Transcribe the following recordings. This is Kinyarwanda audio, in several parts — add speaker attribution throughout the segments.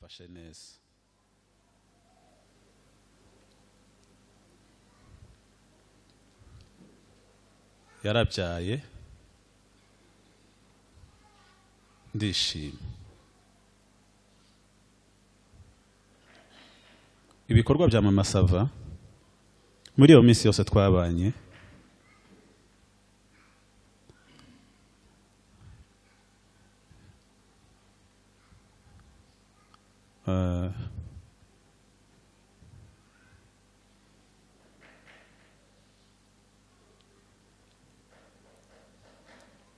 Speaker 1: Yifashe neza. Yarabyaye, ndishima. Ibikorwa bya Mama Sava muri iyo minsi yose twabanye,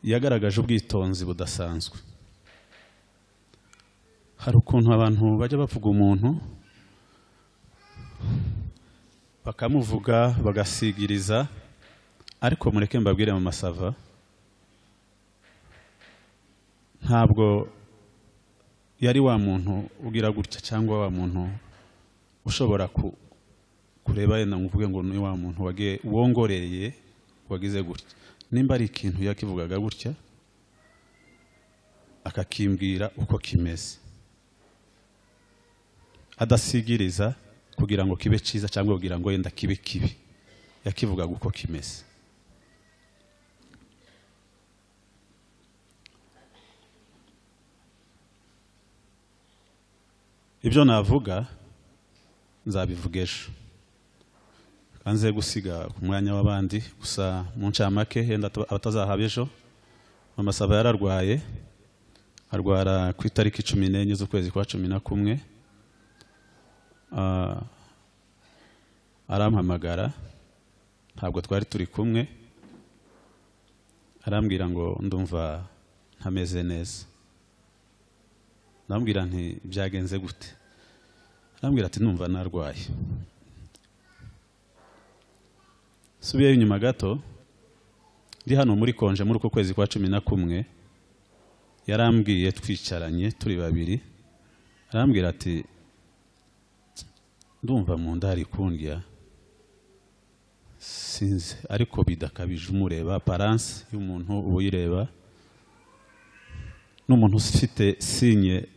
Speaker 1: yagaragaje ubwitonzi budasanzwe. Hari ukuntu abantu bajya bavuga umuntu, bakamuvuga, bagasigiriza, ariko mureke mbabwire, Mama Sava ntabwo yari wa muntu ugira gutya cyangwa wa muntu ushobora kureba yenda ngo uvuge ngo ni wa muntu wagiye wongorereye, wagize gutya. Nimba ari ikintu, yakivugaga gutya, akakimbwira uko kimeze, adasigiriza kugira ngo kibe cyiza cyangwa kugira ngo yenda kibe kibi. Yakivugaga uko kimeze. Ibyo navuga nzabivuga ejo, kanze gusiga ku mwanya w'abandi. Gusa mu ncamake, yenda abatazahaba ejo, Mama Sava yararwaye, arwara ku itariki 14 z'ukwezi kwa 11. Arampamagara, ntabwo twari turi kumwe, arambwira ngo ndumva ntameze neza. Ndamubwira nti byagenze gute? Arambwira ati numva narwaye. Subiyeyo inyuma gato, ndi hano muri congé muri uko kwezi kwa 11, yarambwiye twicaranye turi babiri, arambwira ati ndumva mu nda hari kundya, sinzi, ariko bidakabije. Umureba apparence y'umuntu uba uyireba, n'umuntu ufite signe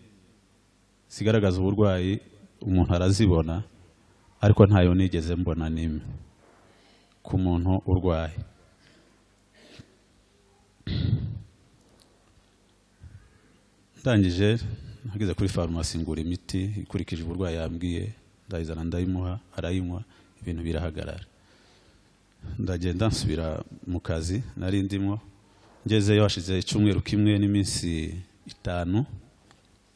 Speaker 1: zigaragaza uburwayi umuntu arazibona, ariko ntayo nigeze mbona n'imwe ku muntu urwaye. Ndangije nageze kuri farumasi, ngura imiti ikurikije uburwayi yambwiye, ndayizana, ndayimuha, arayinywa, ibintu birahagarara. Ndagenda nsubira mu kazi nari ndimo. Ngezeyo hashize icyumweru kimwe n'iminsi 5,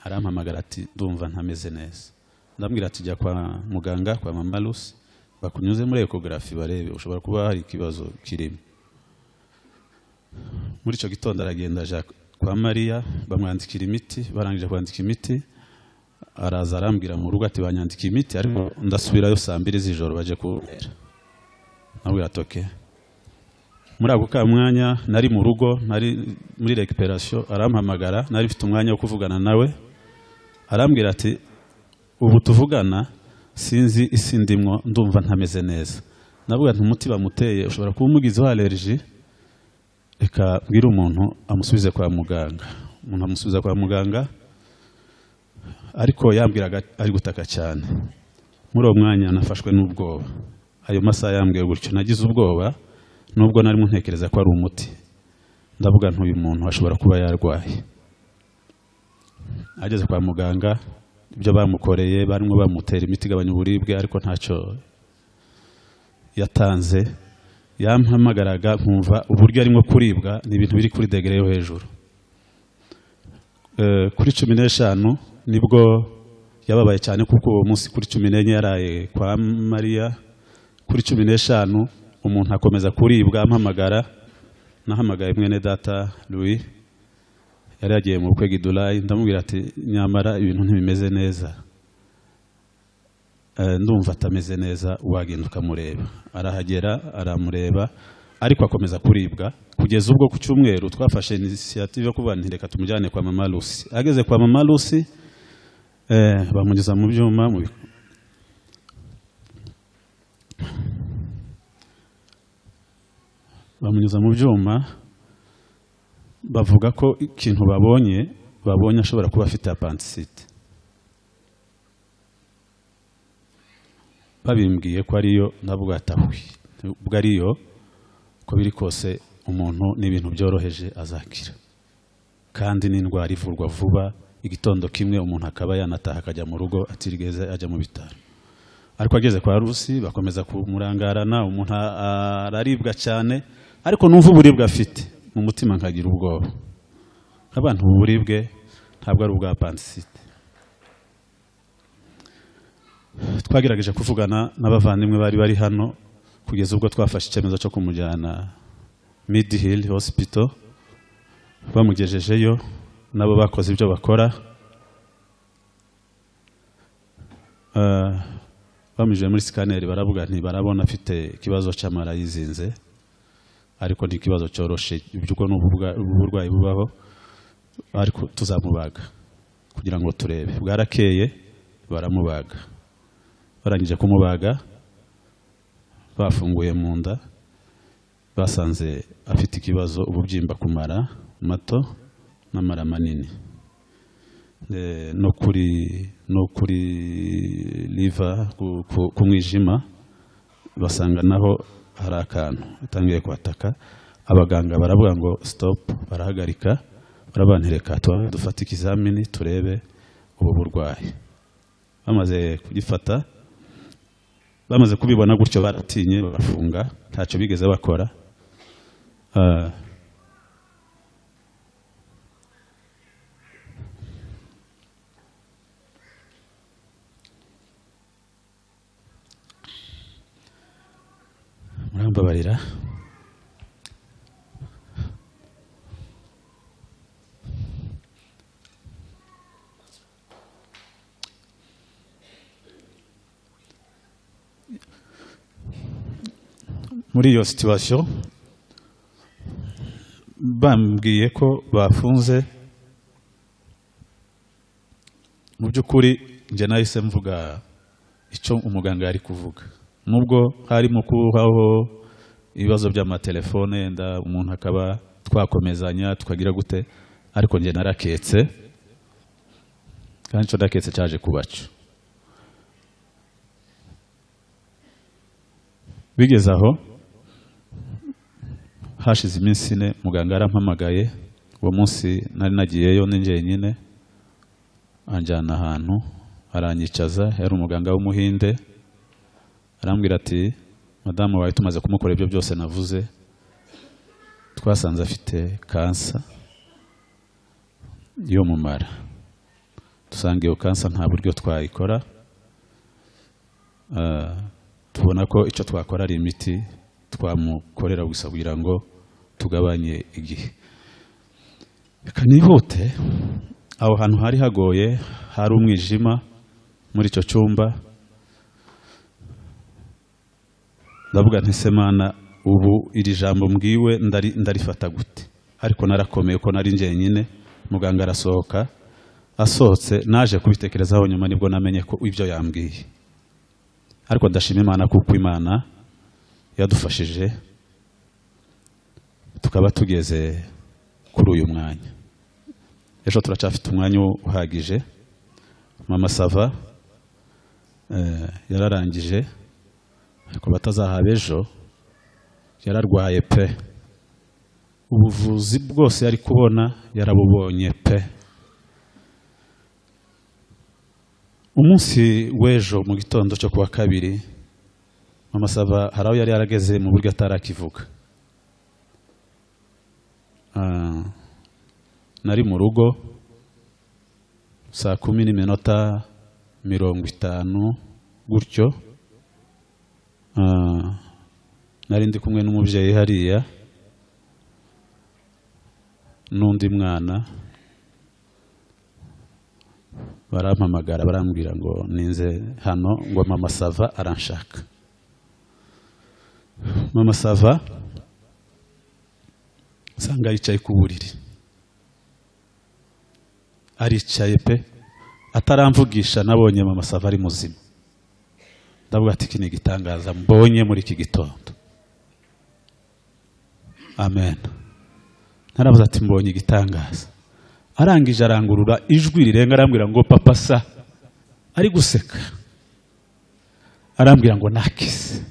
Speaker 1: arampamagara ati ndumva ntameze neza. Ndambwira ati jya kwa muganga kwa Mama Lucy, bakunyuze muri échographie, barebe, ushobora kuba hari ikibazo kirimo. Muri icyo gitondo aragenda, aja kwa Mariya, bamwandikira imiti. Barangije kwandika imiti, araza arambwira mu rugo ati banyandikiye imiti, ariko ndasubirayo saa 2 z'ijoro baje kuntera. Nabwira ati okay. Muri ako ka mwanya nari mu rugo, nari muri récupération, arampamagara. Nari mfite umwanya wo kuvugana nawe. Arambwira ati ubu tuvugana sinzi isi ndimwo, ndumva ntameze neza. Ndavuga nti umuti bamuteye ushobora kuba umugizeho allergie, reka mbwire umuntu amusubize kwa muganga. Umuntu amusubiza kwa muganga, ariko yambwiraga ari gutaka cyane. Muri uwo mwanya nafashwe n'ubwoba. Ayo masaha yambwiye gutyo, nagize ubwoba, nubwo narimo ntekereza ko ari umuti. Ndavuga nti uyu muntu ashobora kuba yarwaye. Ageze kwa muganga, ibyo bamukoreye, barimo bamutera imiti igabanya uburibwe, ariko ntacyo yatanze. Yampamagaraga nkumva uburyo arimo kuribwa ni ibintu biri kuri degré yo hejuru. Kuri 15 nibwo yababaye cyane, kuko uwo munsi kuri 14 yaraye kwa Mariya. Kuri 15 umuntu akomeza kuribwa, ampamagara. Nahamagaye mwene data Louis, yari yagiye mu bukwe Gidulayi. Ndamubwira ati nyamara ibintu ntibimeze neza, ndumva atameze neza, wagenda ukamureba. Arahagera, aramureba, ariko akomeza kuribwa kugeza ubwo ku cyumweru twafashe initiative yo kuvuga nti reka tumujyane kwa Mama Lucy. Ageze kwa Mama Lucy, bamugeza mu byuma bamunyuza mu byuma, bavuga ko ikintu babonye ashobora kuba afite appendicite. Babimbwiye ko ariyo, ndavuga ati ahwi, ubwo ariyo, uko biri kose umuntu n'ibintu byoroheje azakira, kandi n'indwara ivurwa vuba, igitondo kimwe umuntu akaba yanataha akajya mu rugo atirigeze ajya mu bitaro. Ariko ageze kwa Rusi bakomeza kumurangarana, umuntu araribwa cyane, ariko numva uburibwe afite mu mutima nkagira ubwoba. Abantu uburibwe ntabwo ari ubwa appendicite. Twagerageje kuvugana n'abavandimwe bari bari hano kugeza ubwo twafashe icyemezo cyo kumujyana Mid Hill Hospital. Bamugejejeyo nabo bakoze ibyo bakora, bamujije muri scanner, baravuga nti barabona afite ikibazo cy'amara yizinze, ariko ni ikibazo cyoroshe, ubwo ni uburwayi bubaho, ariko tuzamubaga kugira ngo turebe. Bwarakeye baramubaga, barangije kumubaga bafunguye mu nda, basanze afite ikibazo, ububyimba ku mara mato n'amara manini, no kuri liver, ku mwijima basanga naho hari akantu atangiye kwataka. Abaganga baravuga ngo stop, barahagarika, barabantereka dufate ikizamini turebe ubu burwayi. Bamaze kugifata, bamaze kubibona gutyo, baratinye barafunga, ntacyo bigeze bakora. Murambabarira. Muri iyo situation bambwiye ko bafunze, mu by'ukuri njye nahise mvuga icyo umuganga yari kuvuga, nubwo harimo kubaho ibibazo by'amatelefone, yenda umuntu akaba twakomezanya tukagira gute, ariko njye naraketse, kandi icyo ndaketse cyaje kubaco. Bigeze aho, hashize iminsi 4, muganga yarampamagaye. Uwo munsi nari nagiyeyo ni njyenyine, anjyana ahantu aranyicaza. Yari umuganga w'umuhinde, arambwira ati madamu wawe tumaze kumukora ibyo byose navuze, twasanze afite kansa yo mu mara, dusanga iyo kansa nta buryo twayikora, tubona ko icyo twakora ari imiti twamukorera gusa kugira ngo tugabanye igihe. Reka nihute. Aho hantu hari hagoye, hari umwijima muri icyo cyumba. Ndavuga nti se Mana, ubu iri jambo mbwiwe ndarifata gute? Ariko narakomeye ko nari njyenyine. Muganga arasohoka, asohotse naje kubitekerezaho nyuma, nibwo namenye ko ibyo yambwiye. Ariko ndashima Imana kuko Imana yadufashije tukaba tugeze kuri uyu mwanya. Ejo turacyafite umwanya uhagije. Mama Sava yararangije, ariko batazahaba ejo yararwaye pe, ubuvuzi bwose yari kubona yarabubonye pe. Umunsi w'ejo mu gitondo cyo kuwa kabiri, Mama Sava hari aho yari yarageze mu buryo atarakivuga. Nari mu rugo 10:50 gutyo, nari ndi kumwe n'umubyeyi hariya n'undi mwana, barampamagara barambwira ngo ninze hano, ngo Mama Sava aranshaka. Mama Sava nsanga yicaye ku buriri, aricaye pe, ataramvugisha nabonye Mama Sava ari muzima. Ndavuga ati iki ni igitangaza mbonye muri iki gitondo. Amen. Naravuze ati mbonye igitangaza. Arangije arangurura ijwi rirenga arambwira ngo papa sa, ari guseka. Arambwira ngo nakize,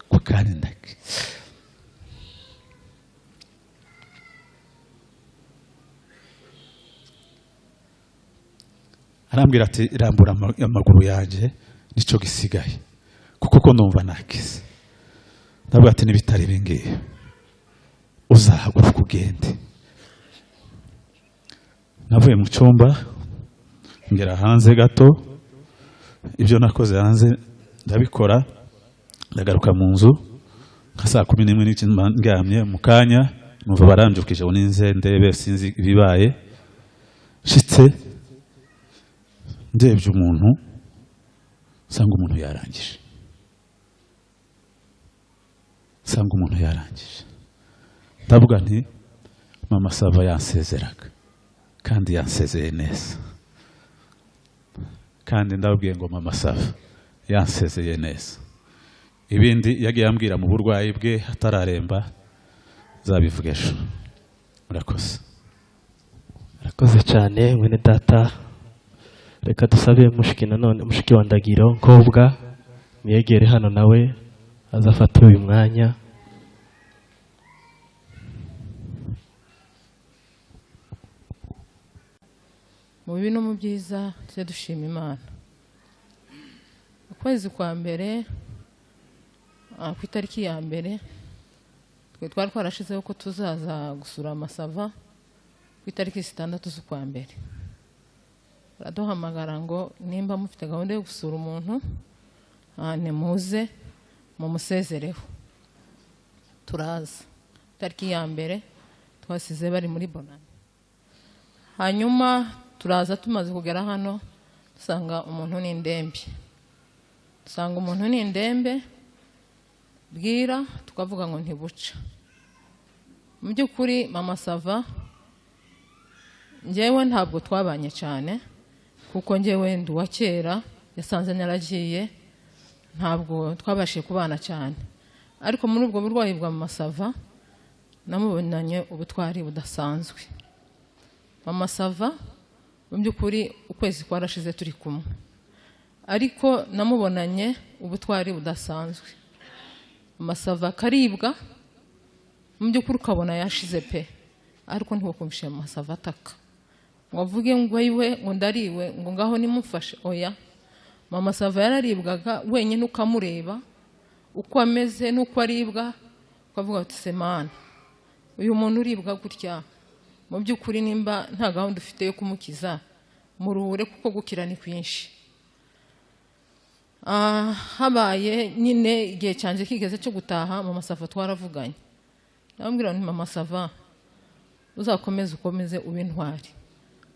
Speaker 1: ngo kandi ndakize. Arambwira ati rambura amaguru yanjye, nicyo gisigaye, kuko ko ndumva nakize. Ndavuga ati n'ibitari ibi ngibi uzahaguruka ugende. Navuye mu cyumba ngera hanze gato, ibyo nakoze hanze ndabikora, ndagaruka mu nzu nka saa 11 n'igice mba ndyamye. Mu kanya numva barambyukije ngo ninze ndebe, sinzi ibibaye. Nshitse ndebye umuntu, nsanga umuntu yarangije, nsanga umuntu yarangije. Ndavuga nti Mama Sava yansezeraga kandi yansezeye neza, kandi ndababwiye ngo Mama Sava yansezeye neza. Ibindi yagiye ambwira mu burwayi bwe atararemba nzabivuga ejo. Murakoze.
Speaker 2: Murakoze cyane mwene data. Reka dusabe mushiki nanone, mushiki wa Ndagiro Nkobwa, mwegere hano nawe azafate uyu mwanya.
Speaker 3: Mu bibi no mu byiza tujye dushima Imana. Ukwezi kwa mbere, ku itariki ya mbere, twe twari twarashizeho ko tuzaza gusura Masava ku itariki 6 z'ukwa mbere. Baraduhamagara ngo nimba mufite gahunda yo gusura umuntu, nimuze mumusezereho. Turaza itariki ya mbere, twasize bari muri Bonane. Hanyuma turaza, tumaze kugera hano dusanga umuntu ni indembe, dusanga umuntu ni indembe bwira tukavuga ngo ntibuca. Mu by'ukuri Mama Sava njyewe ntabwo twabanye cyane, kuko njyewe ndi uwa kera, yasanze naragiye, ntabwo twabashije kubana cyane. Ariko muri ubwo burwayi bwa Mama Sava namubonanye ubutwari budasanzwe. Mama Sava mu by'ukuri ukwezi kwarashize turi kumwe, ariko namubonanye ubutwari budasanzwe. Mama Sava akaribwa mu by'ukuri ukabona yashize pe, ariko ntiwakumvishe Mama Sava ataka ngo avuge ngo ayiwe, ngo ndariwe, ngo ngaho nimufashe. Oya, Mama Sava yararibwaga wenyine, ukamureba uko ameze n'uko aribwa ukavuga uti semana, uyu muntu uribwa gutya mu by'ukuri nimba nta gahunda ufite yo kumukiza muruhure, kuko gukira ni kwinshi. Habaye nyine igihe cyanjye kigeze cyo gutaha, Mama Sava twaravuganye, ndamubwira nti Mama Sava uzakomeze ukomeze ube intwari,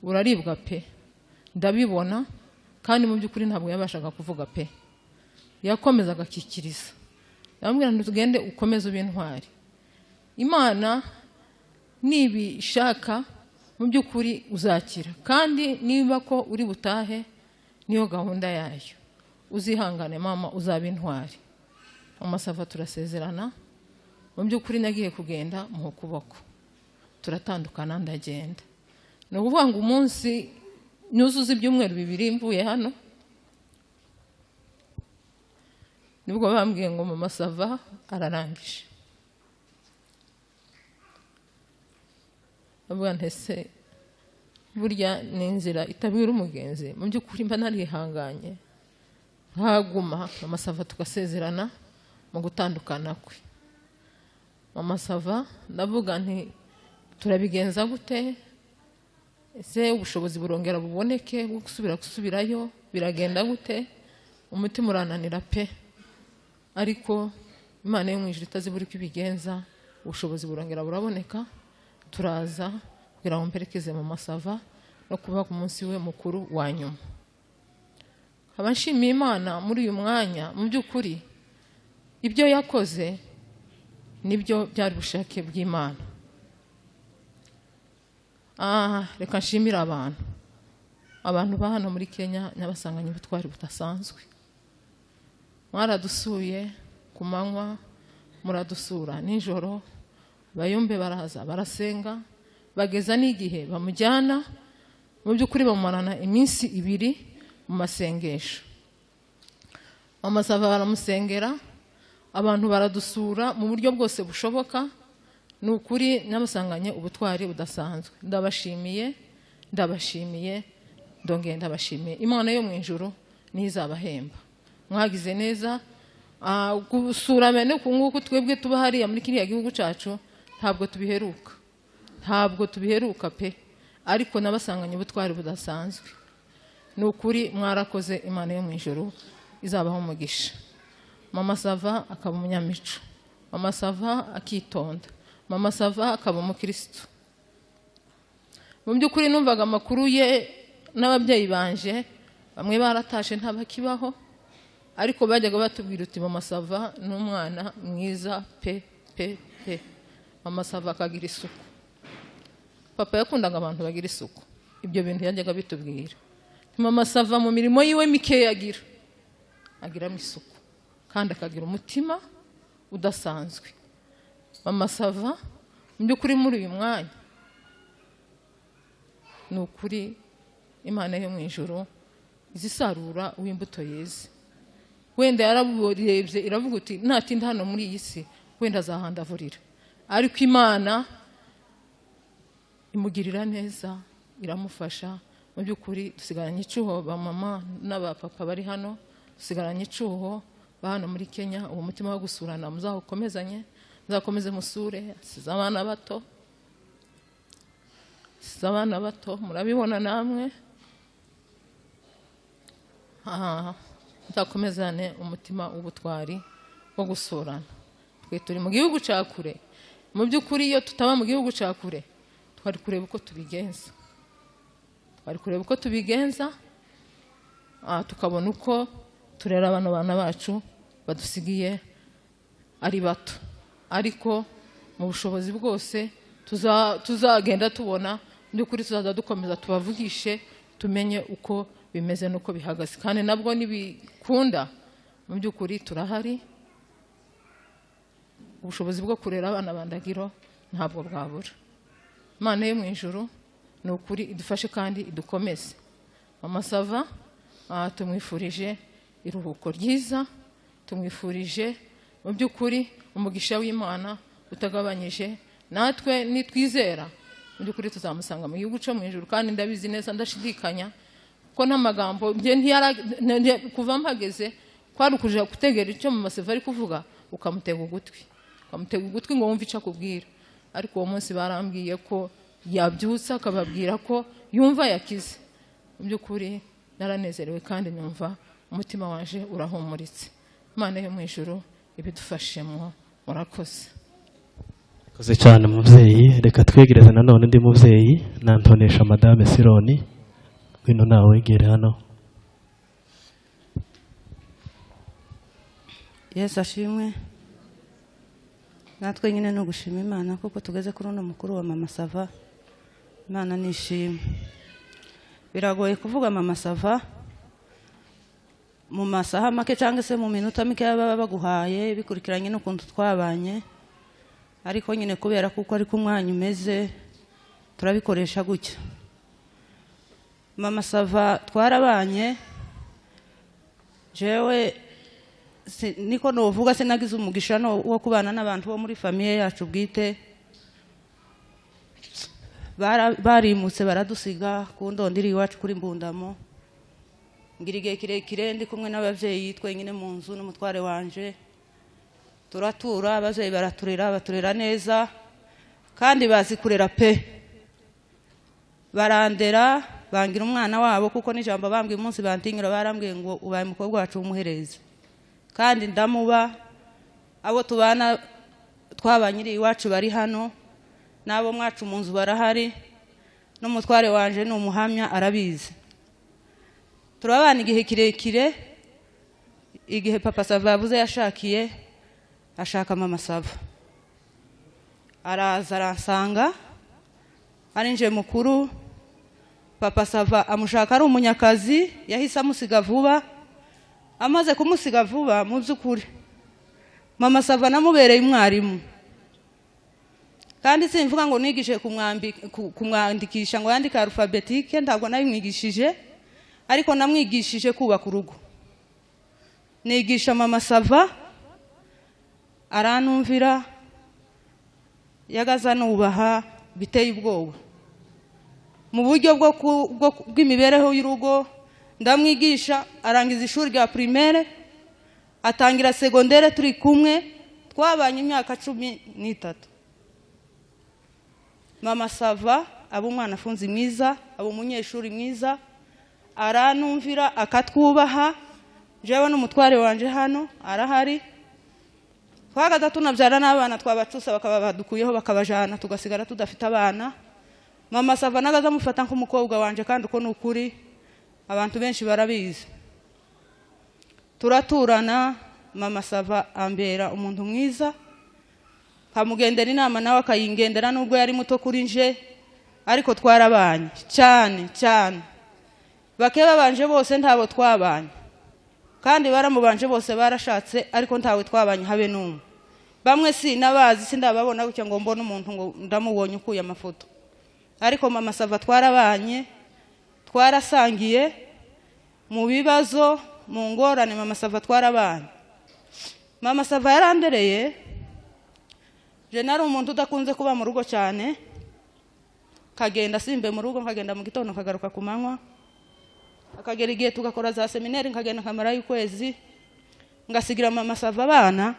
Speaker 3: uraribwa pe, ndabibona, kandi mu by'ukuri ntabwo yabashaga kuvuga pe, yakomezaga akikiriza. Ndamubwira nti tugende ukomeze ube intwari, Imana nibishaka mu by'ukuri uzakira, kandi niba ko uri butahe niyo gahunda yayo, uzihangane mama, uzaba intwari. Mama Sava turasezerana, mu by'ukuri nagiye kugenda mu kuboko turatandukana ndagenda. Ni ukuvuga ngo umunsi nyuzuza ibyumweru 2 mvuye hano, nibwo bambwiye ngo Mama Sava ararangije. Ndavuga nti ese burya ni inzira itabwira umugenzi, mu by'ukuri mba narihanganye nkaguma. Mama Sava tugasezerana mu gutandukana kwe. Mama Sava ndavuga nti turabigenza gute, ese ubushobozi burongera buboneke bwo gusubira gusubirayo, biragenda gute? Umutima urananira pe, ariko Imana yo mu ijuru itazibura uko ibigenza, ubushobozi burongera buraboneka, turaza kugira ngo mperekeze Mama Sava no kuba ku munsi we mukuru wa nyuma. Nkaba nshimiye Imana muri uyu mwanya, mu by'ukuri ibyo yakoze nibyo byari ubushake bw'Imana. Reka nshimire abantu ba hano muri Kenya, nabasanganye ubutwari budasanzwe. Mwaradusuye ku manywa, muradusura nijoro, bayumbe baraza barasenga, bageza n'igihe bamujyana, mu by'ukuri bamumarana iminsi 2 mu masengesho. Mama Sava baramusengera, abantu baradusura mu buryo bwose bushoboka. Ni ukuri n'abasanganye ubutwari budasanzwe. Ndabashimiye, ndabashimiye, ndongeye ndabashimiye. Imana yo mu ijuru niyo izabahemba. Mwagize neza. Gusura bene uku nguku, twebwe tuba hariya muri kiriya gihugu cyacu ntabwo tubiheruka, ntabwo tubiheruka pe. Ariko nabasanganye ubutwari budasanzwe. Ni ukuri mwarakoze, Imana yo mu ijuru izabaho umugisha. Mama Sava akaba umunyamico, Mama Sava akitonda, Mama Sava akaba umukirisitu. Mu by'ukuri numvaga amakuru ye n'ababyeyi banje, bamwe baratashe ntabakibaho, ariko bajyaga batubwira uti: "Mama Sava ni umwana mwiza pe pe pe." Mama Sava akagira isuku. Papa yakundaga abantu bagira isuku, ibyo bintu yajyaga bitubwira. Mama Sava mu mirimo yiwe mikeya agira, agiramo isuku kandi akagira umutima udasanzwe. Mama Sava mu by'ukuri muri uyu mwanya, ni ukuri Imana yo mu ijuru izisarura uw'imbuto yeze. Wenda yaraburebye iravuga uti: "Natinda hano muri iyi si wenda azahandavurira." Ariko Imana imugirira neza, iramufasha. Mu by'ukuri dusigaranye icyuho, ba mama n'abapapa bari hano, dusigaranye icyuho ba hano muri Kenya. Uwo mutima wo gusurana muzawukomezanye, muzakomeze musure. Asize abana bato, asize abana bato, murabibona namwe. Muzakomezane umutima w'ubutwari wo gusurana. Twe turi mu gihugu cya kure. Mu by'ukuri iyo tutaba mu gihugu cya kure twari kureba uko tubigenza, twari kureba uko tubigenza, tukabona uko turera bano bana bacu badusigiye ari bato. Ariko mu bushobozi bwose tuzagenda tubona, mu by'ukuri tuzaza dukomeza tubavugishe, tumenye uko bimeze n'uko bihagaze. Kandi nabwo nibikunda, mu by'ukuri turahari. Ubushobozi bwo kurera abana ba Ndagiro ntabwo bwabura. Imana yo mu ijuru ni ukuri idufashe kandi idukomeze. Mama Sava, tumwifurije iruhuko ryiza, tumwifurije mu by'ukuri umugisha w'Imana utagabanyije. Natwe nitwizera, mu by'ukuri tuzamusanga mu gihugu cyo mu ijuru. Kandi ndabizi neza, ndashidikanya ko n'amagambo njye kuva mpageze kwari ukuja gutegera icyo Mama Sava ari kuvuga, ukamutega ugutwi, ukamutega ugutwi ngo wumve icyo akubwira. Ariko uwo munsi barambwiye ko yabyutse akababwira ko yumva yakize. Mu by'ukuri naranezerewe kandi numva umutima wanje urahumuritse. Imana yo mu ijuru ibidufashemo. Murakoze.
Speaker 2: Murakoze cyane mubyeyi. Reka twegereze nanone undi mubyeyi, nantonesha Madame Sironi. Ngwino nawe wegere hano.
Speaker 4: Yesu ashimwe. Natwe nyine ni ugushima Imana kuko tugeze kuri uno mukuru wa Mama Sava. Imana nishimwe. Biragoye kuvuga Mama Sava mu masaha make cyangwa se mu minota mike baba baguhaye, bikurikiranye n'ukuntu twabanye. Ariko nyine kubera kuko ariko umwanya umeze, turabikoresha gutya. Mama Sava twarabanye. Jewe niko novuga, sinagize umugisha wo kubana n'abantu bo muri famille yacu bwite. Barimutse baradusiga ku ndondiri iwacu kuri Mbundamo. Ngira igihe kirekire ndi kumwe n'ababyeyi twenyine mu nzu n'umutware wanje. Turatura, ababyeyi baraturera, baturera neza kandi bazi kurera pe. Barandera, bangira umwana wabo, kuko n'ijambo bambwiye umunsi bantinyura, barambwiye ngo: "Ubaye umukobwa wacu w'umuherezi." Kandi ndamuba. Abo tubana twabanye iri iwacu bari hano, n'abo mwacu mu nzu barahari, n'umutware wanje ni umuhamya, arabizi. Turabana igihe kirekire. Igihe Papa Sava yabuze yashakiye, ashaka Mama Sava, araza aransanga ari nje mukuru. Papa Sava amushaka ari umunyakazi, yahise amusiga vuba. Amaze kumusiga vuba, mu by'ukuri Mama Sava namubereye umwarimu. Kandi simvuga ngo nigishije kumwandikisha ngo yandike alphabétique, ntabwo nabimwigishije, ariko namwigishije kubaka urugo. Nigisha Mama Sava, aranumvira, yagaza nubaha biteye ubwoba mu buryo bw'imibereho y'urugo. Ndamwigisha, arangiza ishuri rya primaire, atangira secondaire, turi kumwe, twabanye imyaka 13. Mama Sava aba umwana afunze mwiza, aba umunyeshuri mwiza, aranumvira, akatwubaha jewe n'umutware wanje hano arahari. Twagaza tunabyara n'abana, twabacusa bakaba badukuyeho bakabajana, tugasigara tudafite abana. Mama Sava nagaza amufata nk'umukobwa wanje, kandi uko ni ukuri, abantu benshi barabizi. Turaturana, Mama Sava ambera umuntu mwiza, nkamugendera inama nawe akayingendera, nubwo yari muto kuri nje, ariko twarabanye cyane cyane. Bake babanje bose ntabo twabanye, kandi baramubanje bose barashatse, ariko ntawe twabanye habe n'umwe. Bamwe sinabazi, sindababona gutya ngo mbone umuntu ngo ndamubonye ukuye amafoto, ariko Mama Sava twarabanye, twarasangiye mu bibazo, mu ngorane. Mama Sava twarabanye. Mama Sava yarandereye. Je nari umuntu udakunze kuba mu rugo cyane, kagenda simbe mu rugo, nkagenda mu gitondo nkagaruka ku manywa. Akagera igihe tugakora za séminaire, nkagenda nkamarayo ukwezi, ngasigira Mama Sava abana.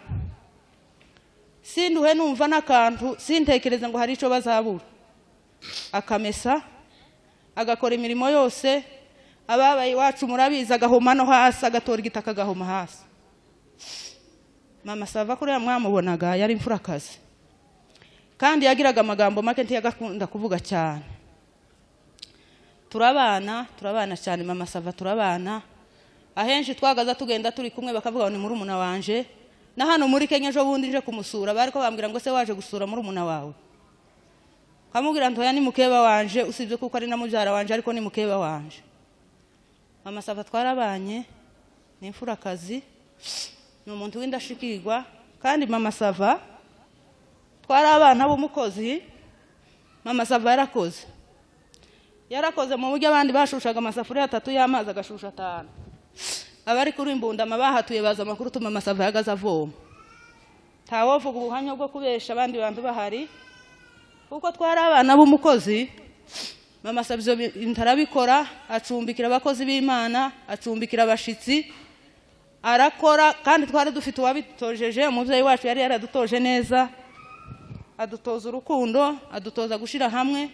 Speaker 4: Sinduhe numva n'akantu, sintekereza ngo hari icyo bazabura. Akamesa, agakora imirimo yose. Ababaye iwacu murabizi, agahoma no hasi, agatora igitaka agahoma hasi. Mama Sava kuriya mwamubonaga yari imfurakazi, kandi yagiraga amagambo make, ntiyagakunda kuvuga cyane. Turabana, turabana cyane. Mama Sava turabana, ahenshi twagaza tugenda turi kumwe, bakavuga ngo ni murumuna wanje. Na hano muri Kenya ejo bundi nje kumusura, bari ko bambwira ngo: "Se waje gusura murumuna wawe?" Kamubwira ntoya, ni mukeba wanje, usibye kuko ari na mubyara wanje, ariko ni mukeba wanje. Mama Sava twarabanye, ni imfurakazi, ni umuntu w'indashikirwa. Kandi Mama Sava twari abana b'umukozi. Mama Sava yarakoze, yarakoze mu buryo abandi bashushaga amasafuriya atatu y'amazi, agashusha atanu. Abari kuri Imbundama bahatuye baza amakuru tuma Mama Sava yagaze avoma. Ntawovuga ubuhamya bwo kubesha abandi bantu bahari, kuko twari abana b'umukozi. Mama Sava ibyo bintu arabikora, acumbikira abakozi b'Imana, acumbikira abashitsi, arakora. Kandi twari dufite uwabitojeje, umubyeyi wacu yari yaradutoje neza, adutoza urukundo, adutoza gushyira hamwe,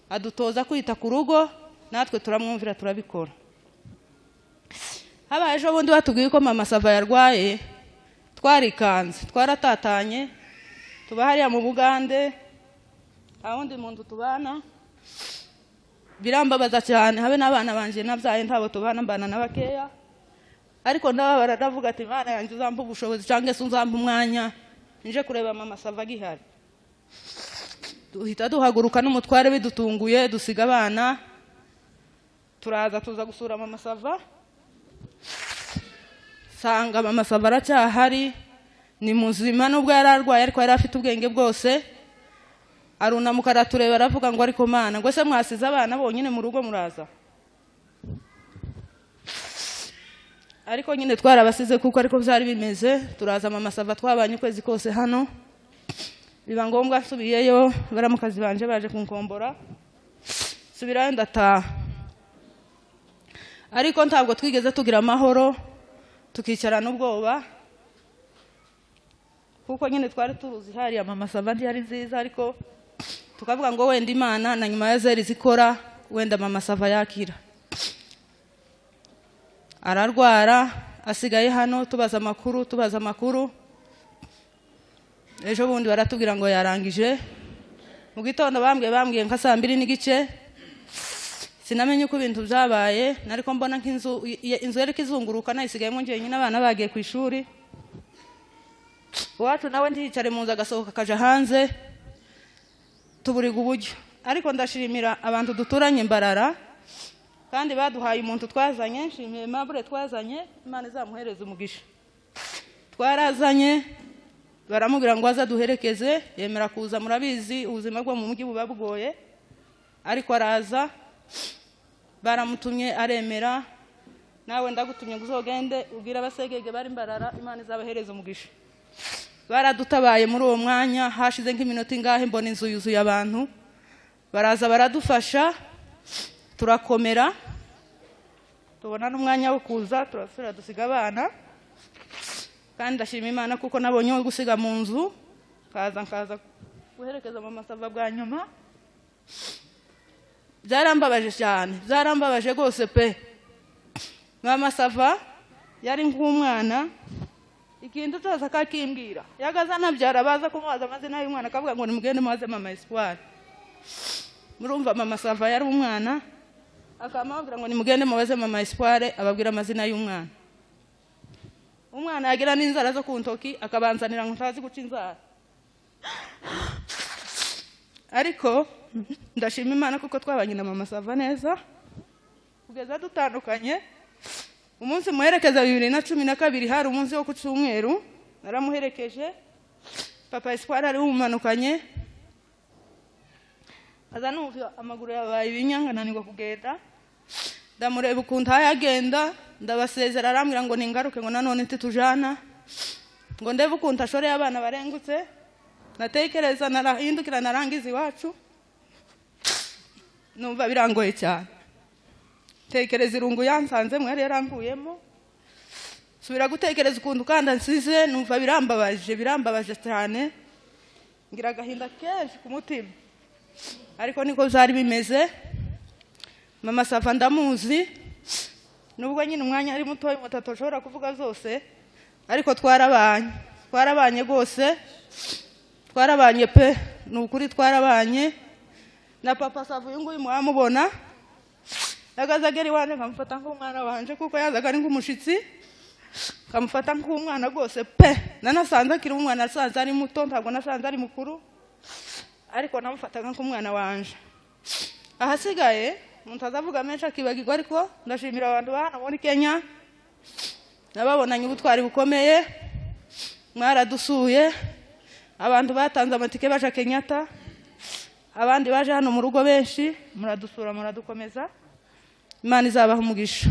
Speaker 4: adutoza kwita ku rugo, natwe turamwumvira, turabikora. Habaye ejo bundi batubwiye ko Mama Sava yarwaye, twarikanze, twaratatanye, tuba hariya mu Bugande, nta wundi muntu tubana. Birambabaza cyane, habe n'abana banjye nabyaye ntabo tubana, mbana na bakeya. Ariko ndababara, ndavuga ati: "Imana yanjye, uzampa ubushobozi cyangwa se uzampa umwanya nje kureba Mama Sava agihari." Duhita duhaguruka n'umutware bidutunguye, dusiga abana, turaza, tuza gusura Mama Sava. Sanga Mama Sava aracyahari, ni muzima, nubwo yari arwaye ariko yari afite ubwenge bwose. Arunamuka, aratureba, aravuga ngo: "Ariko Mana," ngo: "se mwasize abana bonyine mu rugo muraza?" Ariko nyine twarabasize kuko ariko byari bimeze. Turaza, Mama Sava twabanye ukwezi kose hano. Biba ngombwa nsubiyeyo, baramukazi banje baje kunkombora, subirayo ndataha. Ariko ntabwo twigeze tugira amahoro, tukicarana ubwoba, kuko nyine twari turuzi hariya Mama Sava ntiyari nziza, ariko tukavuga ngo wenda Imana na nyuma ya zeri zikora, wenda Mama Sava yakira. Ararwara, asigaye hano, tubaza amakuru, tubaza amakuru. Ejo bundi baratubwira ngo yarangije. Mu gitondo bambwiye nka saa 2:30. Sinamenye uko ibintu byabaye, nariko mbona nk'inzu, inzu yari izunguruka, nayisigayemo njyenyine, abana bagiye ku ishuri. Iwacu nawe ntiyicare mu nzu, agasohoka akaja hanze, tuburiga uburyo. Ariko ndashimira abantu duturanye Mbarara, kandi baduhaye umuntu twazanye. Nshimiye Mabure twazanye, Imana izamuhereze umugisha. Twarazanye, baramubwira ngo aze aduherekeze, yemera kuza. Murabizi ubuzima bwo mu mujyi buba bugoye, ariko araza, baramutumye aremera. Nawe ndagutumye ngo uzogende ubwire abasegege bari Mbarara, Imana izabahereza umugisha. Baradutabaye muri uwo mwanya. Hashize nk'iminota ingahe, mbona inzu yuzuye abantu, baraza baradufasha, turakomera, tubona n'umwanya wo kuza, turasubira dusiga abana. Kandi ndashima Imana kuko nabonye uwo gusiga mu nzu, nkaza guherekeza Mama Sava bwa nyuma. Byarambabaje cyane, byarambabaje rwose pe. Mama Sava yari nk'umwana, ikintu cyose akakimbwira. Yagaza anabyara, baza kumubaza amazina y'umwana, akavuga ngo nimugende mubaze Mama Espoir. Murumva, Mama Sava yari umwana, akamabwira ngo nimugende mubaze Mama Espoir, ababwira amazina y'umwana. Umwana yagira n'inzara zo ku ntoki, akabanzanira ngo ntazi guca inzara. Ariko ndashima Imana kuko twabanye na Mama Sava neza kugeza dutandukanye. Umunsi muherekeza 2012, hari umunsi wo ku cyumweru, naramuherekeje, Papa Espoir ari umumanukanye, aza numva amaguru yabaye ibinyanga, nanirwa kugenda. Ndamureba ukuntu ayagenda, ndabasezera, arambwira ngo ningaruke, ngo nanone ntitujana, ngo ndebe ukuntu ashoreye abana barengutse. Natekereza, narahindukira, narangiza iwacu, numva birangoye cyane. Tekereza irungu yansanze mwari yaranguyemo, subira gutekereza ukuntu kandi ansize, numva birambabaje, birambabaje cyane, ngira agahinda kenshi ku mutima. Ariko niko byari bimeze. Mama Sava ndamuzi, nubwo nyine umwanya ari mutoya mutatu ashobora kuvuga zose, ariko twarabanye, twarabanye rwose, twarabanye pe, ni ukuri twarabanye. Na Papa Sava uyu nguyu muramubona, yagaze agera iwanjye nkamufata nk'umwana wanje, kuko yazaga ari nk'umushitsi, nkamufata nk'umwana rwose pe. Nanasanze akiri umwana, nasanze ari muto, ntabwo nasanze ari mukuru, ariko namufataga nk'umwana wanje. Ahasigaye umuntu azavuga menshi akibagirwa, ariko ndashimira abantu ba hano muri Kenya, nababonanye ubutwari bukomeye, mwaradusuye, abantu batanze amatike baje Kenyatta, abandi baje hano mu rugo benshi, muradusura, muradukomeza, Imana izabaha umugisha.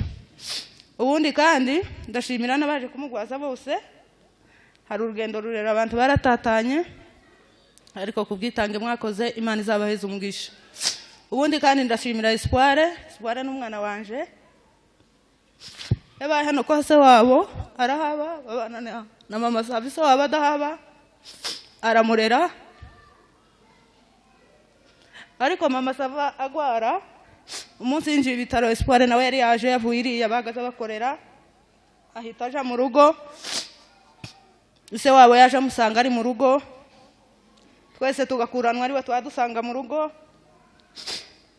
Speaker 4: Ubundi kandi ndashimira n'abaje kumugwaza bose. Hari urugendo rurera, abantu baratatanye, ariko ku bwitange mwakoze, Imana izabaheza umugisha. Ubundi kandi ndashimira Espoir. Espoir ni umwana wanje, yabaye hano kwa se wabo, arahaba, babana na Mama Sava. Se wabo adahaba aramurera, ariko Mama Sava agwara, umunsi yinjiye ibitaro, Espoir nawe yari yaje, yavuye iriya bahagaze bakorera, ahita aja mu rugo. Se wabo yaje amusanga ari mu rugo, twese tugakuranwa ariwe twadusanga mu rugo.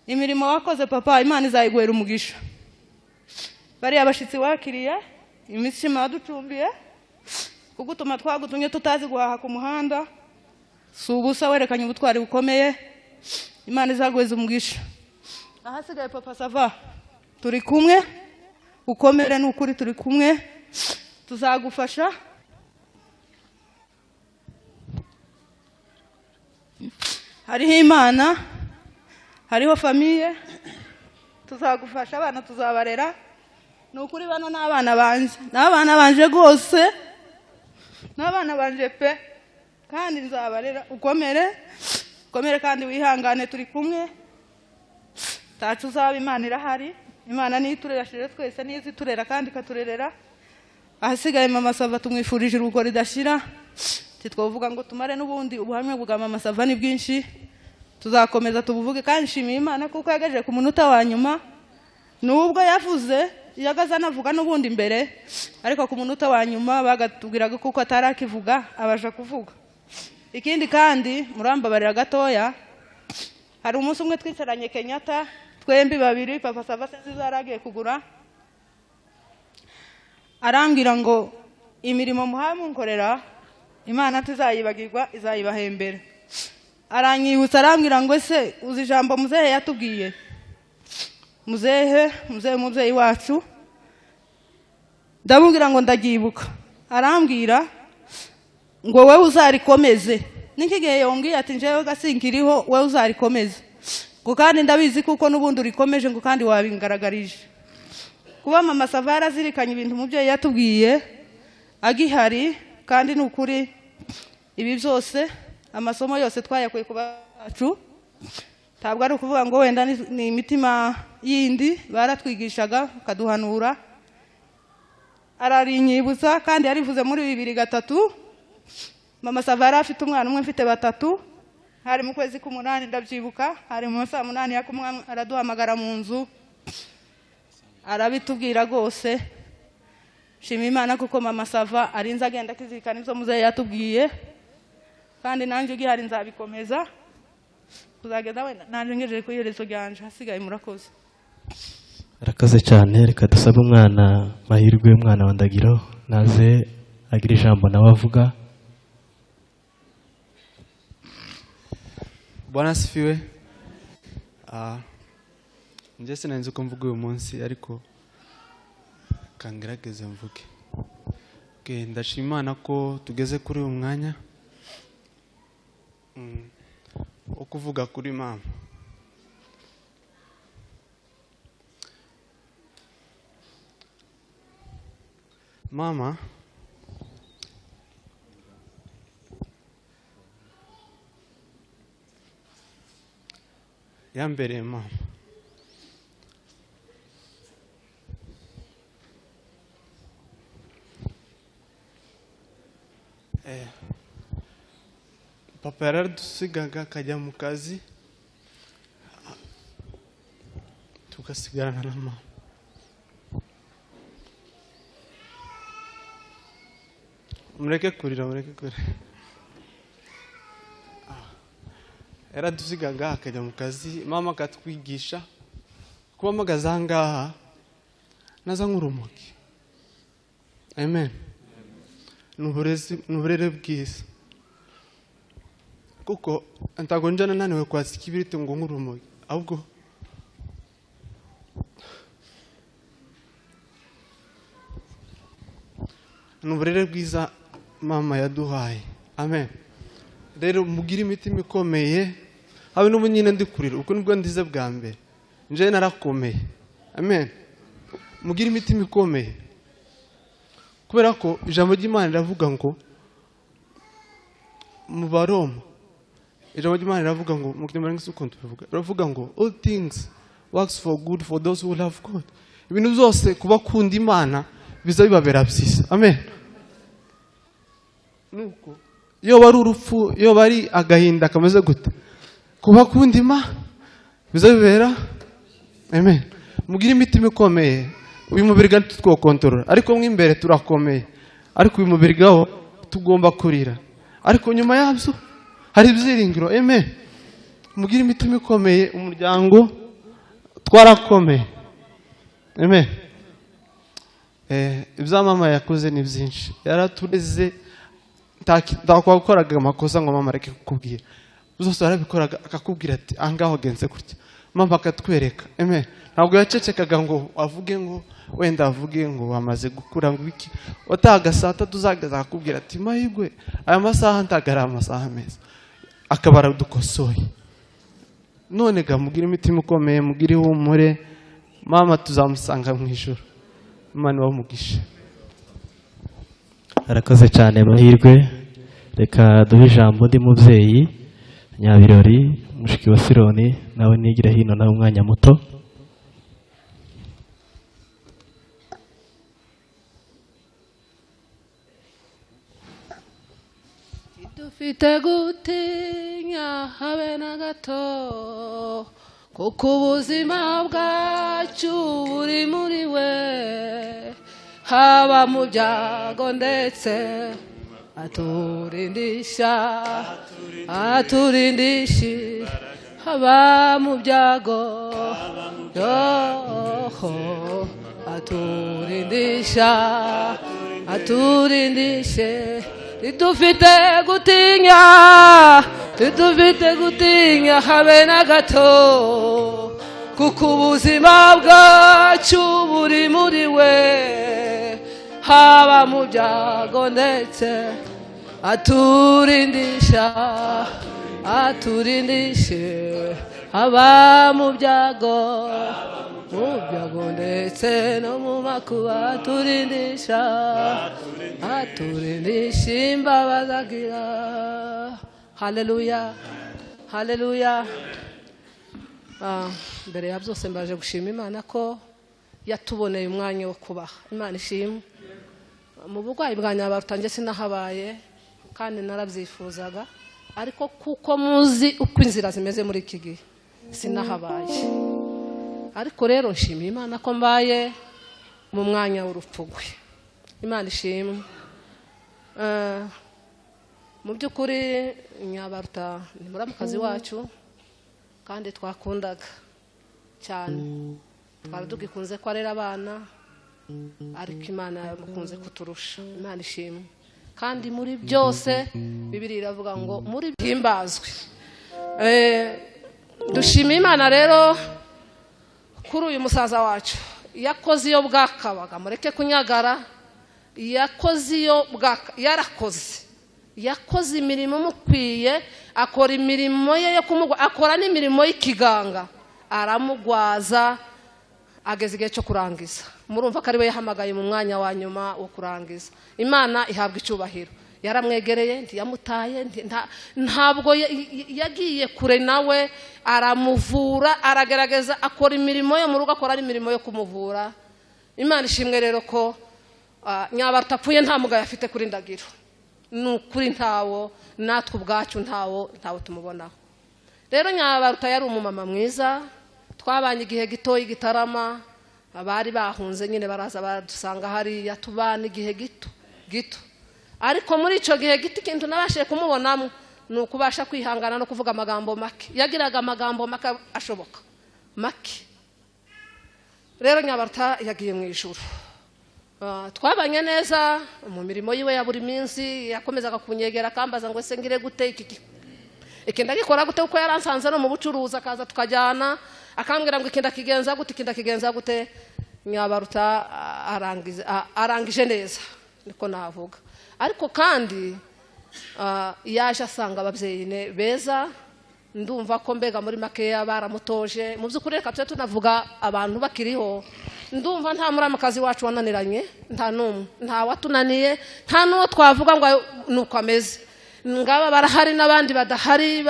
Speaker 4: Imirimo wakoze papa, Imana izayiguhera umugisha. Bariya bashyitsi wakiriye, imitsima waducumbiye, kugutuma twagutumye tutazi guhaha ku muhanda, si ubusa, werekanye ubutwari bukomeye, Imana izaguheza umugisha. Ahasigaye Papa Sava, turi kumwe, ukomere, ni ukuri turi kumwe, tuzagufasha. Hariho Imana, hariho famille, tuzagufasha, abana tuzabarera. Ni ukuri bano ni abana banje, ni abana banje rwose, ni abana banje pe, kandi nzabarera. Ukomere, ukomere kandi wihangane, turi kumwe, tacu uzaba, Imana irahari. Imana niyo iturerashije twese, niyo izi iturera kandi ikaturerera. Ahasigaye Mama Sava tumwifurije urugo ridashira. Titwavuga ngo tumare, n'ubundi ubuhamya bwa Mama Sava ni bwinshi, tuzakomeza tubuvuge. Kandi nshimiye Imana kuko yagaje ku munota wa nyuma, nubwo yavuze yagaze anavuga n'ubundi imbere, ariko ku munota wa nyuma bagatubwiraga kuko atarakivuga abasha kuvuga. Ikindi kandi murambabarira gatoya, hari umunsi umwe twicaranye Kenyatta twembi babiri, Papa Sava sinzi yaragiye kugura, arambwira ngo imirimo muhaye munkorera, Imana ntizayibagirwa, izayibahembera. Aranyibutsa, arambwira ngo ese uzi ijambo muzehe yatubwiye? Muzehe, muzehe, umubyeyi wacu. Ndamubwira ngo ndabyibuka. Arambwira ngo wowe uzarikomeze. Niki gihe yongeye ati njyewe gasinkiriho, wowe uzarikomeze, ngo kandi ndabizi kuko n'ubundi urikomeje, ngo kandi wabingaragarije. Kuba Mama Sava yarazirikanye ibintu umubyeyi yatubwiye agihari, kandi ni ukuri ibi byose, amasomo yose twayakuye ku bacu. Ntabwo ari ukuvuga ngo wenda ni imitima yindi, baratwigishaga bakaduhanura. Ararinyibutsa kandi yarivuze muri 2003. Mama Sava yari afite umwana umwe, mfite batatu. Hari mu kwezi k'umunani, ndabyibuka, hari mu saa munani ya kumwe, araduhamagara mu nzu, arabitubwira rwose. Shima Imana kuko Mama Sava arinze agenda akizirikana ibyo muzehe yatubwiye, kandi nanjye ugihari nzabikomeza kuzageza wenda nanjye ngejeje ku iherezo ryanje. Hasigaye murakoze.
Speaker 2: Arakoze cyane. Reka dusabe umwana Mahirwe, umwana wa Ndagiro, naze agira ijambo nawe avuga.
Speaker 5: Bwana asifiwe. Njye sinari uko mvuga uyu munsi, ariko kangerageze mvuge. Okay, ndashima Imana ko tugeze kuri uyu mwanya wo kuvuga kuri mama. Mama yambereye mama. Papa yaradusigaga akajya mu kazi, tugasigarana na mama. Mureke kurira, mureke kurira. Yaradusigaga akajya mu kazi, mama akatwigisha kuba mpagaze aha ngaha naza nk'urumogi. Amen. Ni uburere bwiza, kuko ntabwo njya nananiwe kwatsa ikibiriti ngo nk'urumogi, ahubwo ni uburere bwiza mama yaduhaye. Amen. Rero mugire imitima ikomeye, habe n'ubu nyine ndi kurira, uko nibwo ndize bwa mbere, njyewe narakomeye. Amen. Mugire imitima ikomeye, kubera ko ijambo ry'Imana riravuga ngo mu Baroma, ijambo ry'Imana riravuga ngo mu Kinyarwanda ukuntu tubivuga, riravuga ngo all things works for good for those who love God. Ibintu byose kubakunda Imana biza bibabera byiza. Amen. Nuko iyo bari urupfu, iyo bari agahinda kameze gute, kubakunda Imana biza bibera. Amen. Mugire imitima ikomeye. Uyu mubiri ga ntitwokontorora, ariko mo imbere turakomeye, ariko uyu mubiri gaho tugomba kurira, ariko nyuma yabyo hari ibyiringiro. Amen. Mugire imitima ikomeye, umuryango twarakomeye. Amen. Ibya mama yakoze ni byinshi, yaratureze, ntakwakoraga amakosa ngo mama areke kukubwira, byose yarabikoraga akakubwira ati aha ngaho wagenze gutya, mama akatwereka. Amen. Ntabwo yacecekaga ngo avuge ngo wenda avuge ngo wamaze gukura ngo iki, watahaga saa tatu zageze akakubwira ati Mahirwe aya masaha ntabwo ari amasaha meza, akaba aradukosoye. None ga mugire imitima ikomeye, mugire ihumure, mama tuzamusanga mu ijuru. Imana ibahe umugisha.
Speaker 2: Arakoze cyane Mahirwe. Reka duhe ijambo undi mubyeyi Nyabirori, mushiki wa Sironi, nawe nigire hino nawe umwanya muto.
Speaker 6: Dufite gutinya habe na gato, kuko ubuzima bwacu buri muri we, haba mu byago ndetse aturindisha, aturindisha, haba mu byago yoho, aturindisha, aturindishe. Ntidufite gutinya, ntidufite gutinya habe na gato, kuko ubuzima bwacu buri muri we, haba mu byago ndetse aturindisha, aturindishe, haba mu byago Mu byago ndetse no mu makuba turindisha, aturindisha imbabazi agira. Haleluya, haleluya. Mbere ya byose mbaje gushima Imana ko yatuboneye umwanya wo kubaha. Imana ishimwe. Mu burwayi bwa Nyabaruta njye sinahabaye kandi narabyifuzaga, ariko kuko muzi uko inzira zimeze muri iki gihe sinahabaye. Ariko rero nshimiye Imana ko mbaye mu mwanya w'urupfu rwe. Imana ishimwe. Mu by'ukuri Nyabaruta ni muramukazi wacu kandi twakundaga cyane, twari tugikunze ko arera abana, ariko Imana yamukunze kuturusha. Imana ishimwe. Kandi muri byose Bibiliya iravuga ngo muri himbazwe. Dushimiye Imana rero kuri uyu musaza wacu yakoze iyo bwakabaga, mureke kunyagara, yakoze iyo bwaka, yarakoze, yakoze imirimo imukwiye, akora imirimo ye yo kumugwa, akora n'imirimo y'ikiganga, aramugwaza ageze igihe cyo kurangiza. Murumva ko ari we yahamagaye mu mwanya wa nyuma wo kurangiza. Imana ihabwa icyubahiro. Yaramwegereye, ntiyamutaye, ntabwo yagiye kure nawe, aramuvura, aragerageza, akora imirimo yo mu rugo, akora n'imirimo yo kumuvura. Imana ishimwe rero ko Nyabaruta apfuye nta mugayo afite kuri Ndagiro. Ni ukuri ntawo, natwe ubwacu ntawo, ntawo tumubonaho. Rero Nyabaruta yari umumama mwiza, twabanye igihe gito igitarama, abari bahunze nyine baraza baradusanga hariya, tubana igihe gito gito. Ariko muri icyo gihe gito ikintu nabashije kumubonamo ni ukubasha kwihangana no kuvuga amagambo make. Yagiraga amagambo make ashoboka make. Rero Nyabaruta yagiye mu ijuru. Twabanye neza mu mirimo yiwe ya buri minsi, yakomezaga kunyegera akambaza ngo ese ngire gute iki iki ndagikora gute, kuko yaransanze no mu bucuruzi akaza tukajyana, akambwira ngo iki ndakigenza gute, iki ndakigenza gute. Nyabaruta arangije neza, niko navuga. Ariko kandi yaje asanga ababyeyi beza, ndumva ko mbega muri makeya baramutoje. Mu by'ukuri reka tujye tunavuga abantu bakiriho, ndumva nta muramukazi wacu wananiranye, nta n'umwe, nta watunaniye, nta n'uwo twavuga ngo nuko ameze. Ngaba barahari n'abandi badahari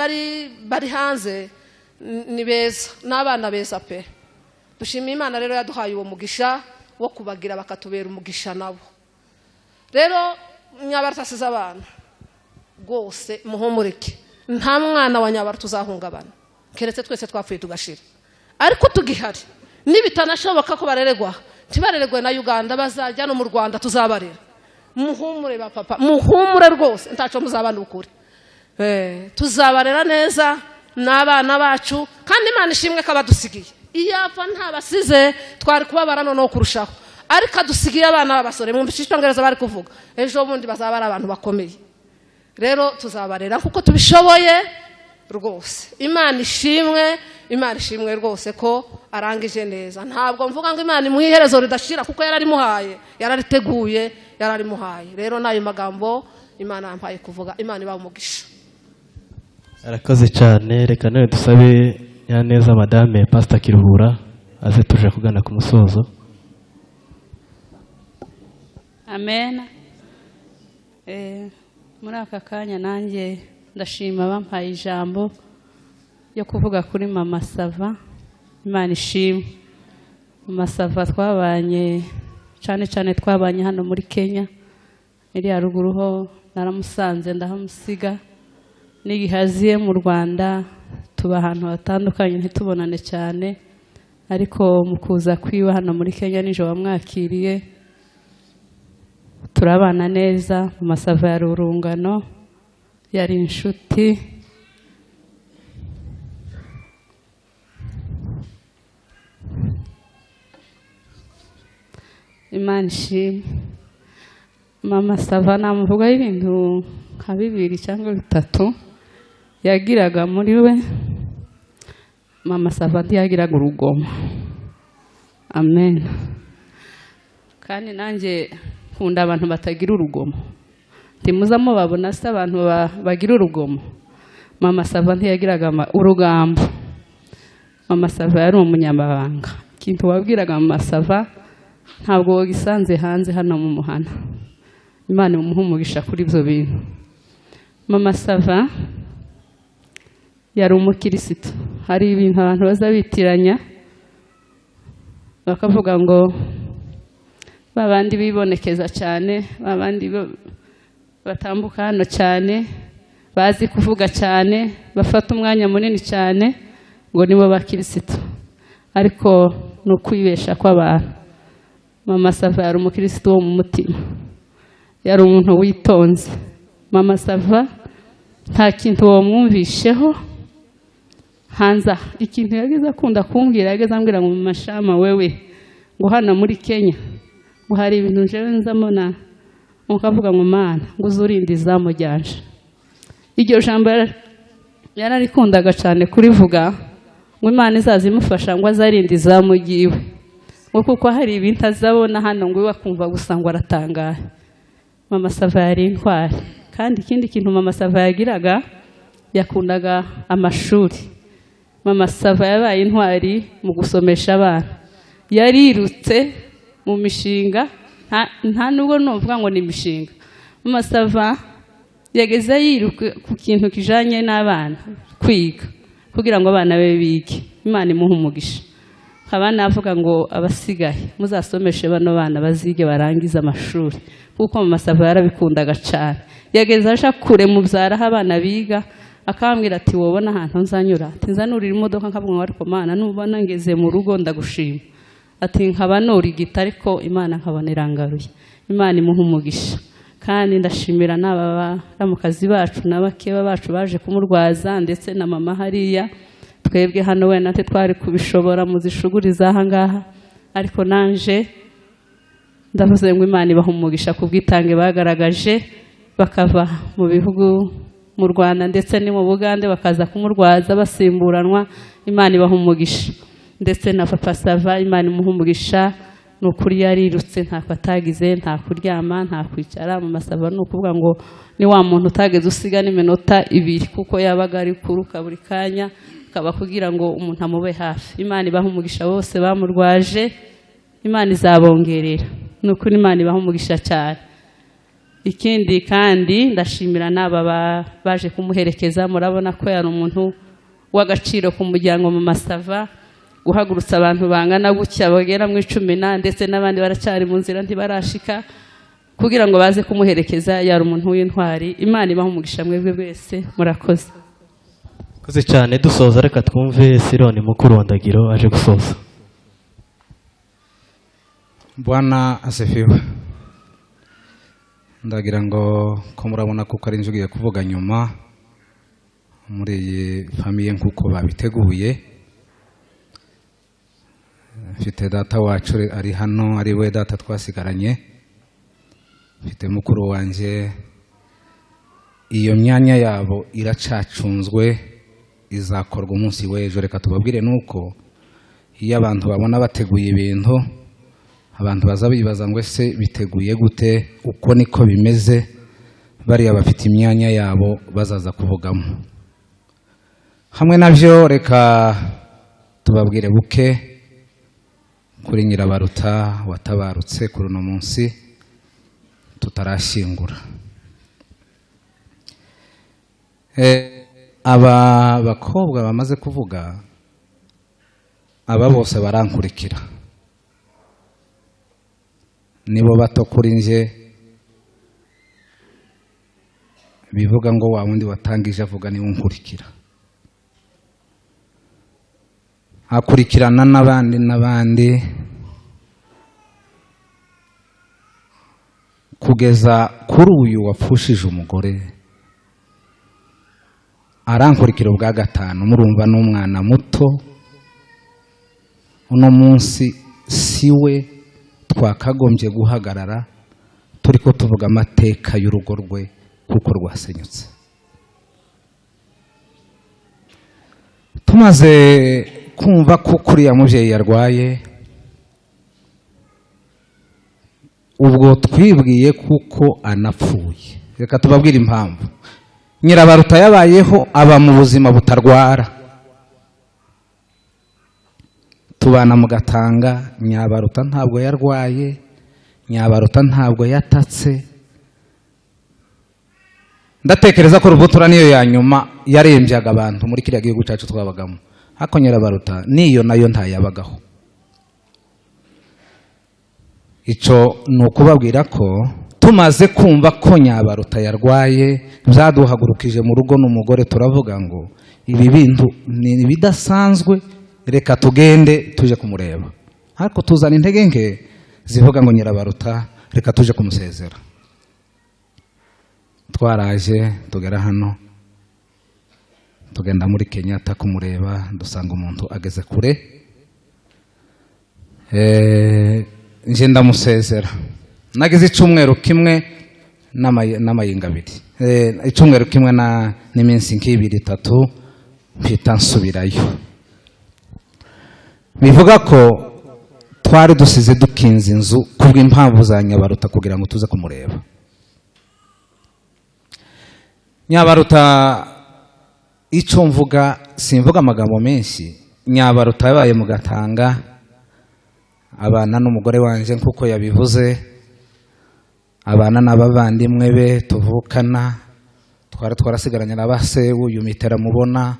Speaker 6: bari hanze, ni beza, n'abana beza pe. Dushimiye Imana rero yaduhaye uwo mugisha wo kubagira bakatubera umugisha nabo. Rero Nyabaruta asize abana rwose, muhumurike, nta mwana wa Nyabaruta uzahungabana, keretse twese twapfuye tugashira. Ariko tugihari, nibitanashoboka ko bareregwa, ntibareregwe na Uganda, bazajya no mu Rwanda tuzabarera. Muhumure ba papa, muhumure rwose, ntaco muzabana ukuri. Tuzabarera neza n'abana bacu, kandi Imana ishimwe ko abadusigiye. Iyo apfa ntabasize twari kubabara noneho kurushaho, ariko adusigiye abana b'abasore. Mwumvise icyongereza bari kuvuga, ejo bundi bazaba ari abantu bakomeye. Rero tuzabarera kuko tubishoboye rwose. Imana ishimwe, Imana ishimwe rwose ko arangije neza. Ntabwo mvuga ngo Imana imuhe iherezo ridashira, kuko yararimuhaye, yarariteguye, yararimuhaye. Rero n'ayo magambo Imana yampaye kuvuga, Imana ibahe umugisha.
Speaker 2: Arakoze cyane. Reka nawe dusabe Nyaneza Madame Pastor Kiruhura aze tuje kugana ku musozo.
Speaker 4: Amen. Muri aka kanya nanjye ndashima bampaye ijambo yo kuvuga kuri Mama Sava. Imana ishimwe. Mama Sava twabanye cyane cyane, twabanye hano muri Kenya, iriya ruguru ho naramusanze ndahamusiga, n'igihe aziye mu Rwanda tuba ahantu hatandukanye ntitubonane cyane, ariko mu kuza kwiwe hano muri Kenya nijoro wamwakiriye, turabana neza. Mama Sava yari urungano, yari inshuti. Imana ishimwe. Mama Sava namuvugaho ibintu nka bibiri cyangwa bitatu yagiraga muri we. Mama Sava ntiyagiraga urugomo. Amen. Kandi nanjye nkunda abantu batagira urugomo. Ntimuzamo babona se abantu bagira urugomo. Mama Sava ntiyagiraga urugambo. Mama Sava yari umunyamabanga.
Speaker 7: Ikintu wabwiraga Mama Sava ntabwo wagisanze hanze hano mu muhana. Imana imuhe umugisha kuri ibyo bintu. Mama Sava yari umukirisitu. Hari ibintu abantu baza bitiranya bakavuga ngo babandi bibonekeza cyane, babandi batambuka hano cyane, bazi kuvuga cyane, bafata umwanya munini cyane, ngo nibo bakirisitu. Ariko ni ukwibesha kw'abantu. Mama Sava yari umukirisitu wo mu mutima, yari umuntu witonze. Mama Sava nta kintu wamwumvisheho hanze aha. Ikintu yageze akunda kumbwira, yageze ambwira ngo mama Shama wewe, ngo hano muri Kenya ngo hari ibintu njewe nzamona, ukavuga ngo Mana ngo uzurinde izamu ryanje. Iryo jambo yararikundaga cyane kurivuga, ngo Imana izaza imufasha ngo azarinde izamu ryiwe, ngo kuko hari ibintu azabona hano ngo iwe akumva gusa ngo aratangaye. Mama Sava yari intwari. Kandi ikindi kintu Mama Sava yagiraga, yakundaga amashuri. Mama Sava yabaye intwari mu gusomesha abana. Yarirutse mu mishinga, nta nubwo nuvuga ngo ni imishinga. Mama Sava yageze yiruka ku kintu kijanye n'abana kwiga, kugira ngo abana be bige. Imana imuhe umugisha. Nkaba navuga ngo abasigaye muzasomeshe bano bana bazige barangize amashuri, kuko Mama Sava yarabikundaga cyane. Yageze aja kure mu byaro aho abana biga, akambwira ati wobona ahantu nzanyura, ati nzanurira imodoka, nkavuga ngo ariko Mana nubona ngeze mu rugo ndagushima, ati nkaba nurigita, ariko Imana nkabona irangaruye. Imana imuhe umugisha. Kandi ndashimira n'aba baramukazi bacu n'abakeba bacu baje kumurwaza, ndetse na mama hariya. Twebwe hano wenda natwe twari kubishobora muzishuguriza aha ngaha, ariko nanje ndavuze ngo Imana ibaha umugisha ku bwitange bagaragaje, bakava mu bihugu mu Rwanda ndetse ni mu Bugande bakaza kumurwaza basimburanwa. Imana ibaha umugisha. Ndetse na Papa Sava Imana imuha umugisha. Ni ukuri yarirutse, ntako atagize, nta kuryama, nta kwicara. Mama Sava ni ukuvuga ngo ni wa muntu utageze usiga n'iminota ibiri, kuko yabaga ari kuruka buri kanya, akaba kugira ngo umuntu amube hafi. Imana ibaha umugisha bose bamurwaje, Imana izabongerera. Ni ukuri Imana ibaha umugisha cyane. Ikindi kandi ndashimira n'aba baje kumuherekeza. Murabona ko yari umuntu w'agaciro ku muryango Mama Sava, guhagurutsa abantu bangana gutya bagera mu 10 na ndetse n'abandi baracyari mu nzira ntibarashika, kugira ngo baze kumuherekeza. Yari umuntu w'intwari. Imana ibaha umugisha mwebwe mwese, murakoze.
Speaker 2: Murakoze cyane. Dusoza reka twumve Sironi mukuru wa Ndagiro aje gusoza.
Speaker 8: Bwana asifiwe. Ndagira ngo ko murabona kuko ari nje kuvuga nyuma muri iyi famiye nkuko babiteguye. Mfite data wacu ari hano, ari we data twasigaranye, mfite mukuru wanjye. Iyo myanya yabo iracacunzwe, izakorwa umunsi w'ejo. Reka tubabwire nuko iyo abantu babona bateguye ibintu, abantu baza bibaza ngo ese biteguye gute? Uko niko bimeze, bariya bafite imyanya yabo bazaza kuvugamo. Hamwe nabyo reka tubabwire buke kuri Nyirabaruta watabarutse kuri uno munsi tutarashyingura. Aba bakobwa bamaze kuvuga, aba bose barankurikira, nibo bato kuri nje, bivuga ngo wa wundi watangije avuga niwe unkurikira, akurikirana n'abandi n'abandi kugeza kuri uyu wapfushije umugore, arankurikira ubwa gatanu. Murumva n'umwana muto uno munsi siwe twakagombye guhagarara turiko tuvuga amateka y'urugo rwe kuko rwasenyutse. Tumaze kumva ko kuriya mubyeyi yarwaye, ubwo twibwiye kuko anapfuye. Reka tubabwire impamvu. Nyirabaruta yabayeho aba mu buzima butarwara. Tubana mu Gatanga. Nyabaruta ntabwo yarwaye, Nyabaruta ntabwo yatatse. Ndatekereza ko rubutura niyo ya nyuma yarembyaga abantu muri kiriya gihugu cyacu twabagamo, ariko Nyirabaruta niyo nayo ntayabagaho. Icyo ni ukubabwira ko tumaze kumva ko Nyabaruta yarwaye, byaduhagurukije mu rugo n'umugore, turavuga ngo ibi bintu ni ibidasanzwe, reka tugende tuje kumureba. Ariko tuzana intege nke zivuga ngo Nyirabaruta reka tuje kumusezera. Twaraje tugera hano, tugenda muri Kenyatta kumureba, dusanga umuntu ageze kure. Nje ndamusezera, nagize icyumweru kimwe n'amayinga abiri, icyumweru kimwe n'iminsi nk'ibiri itatu, mpita nsubirayo. Bivuga ko twari dusize dukinze inzu kubw'impamvu za Nyabaruta kugira ngo tuze kumureba. Nyabaruta, icyo mvuga simvuga amagambo menshi. Nyabaruta yabaye mu Gatanga, abana n'umugore wanjye nk'uko yabivuze, abana n'abavandimwe be tuvukana, twari twarasigaranye na ba se w'uyu Mitera mubona,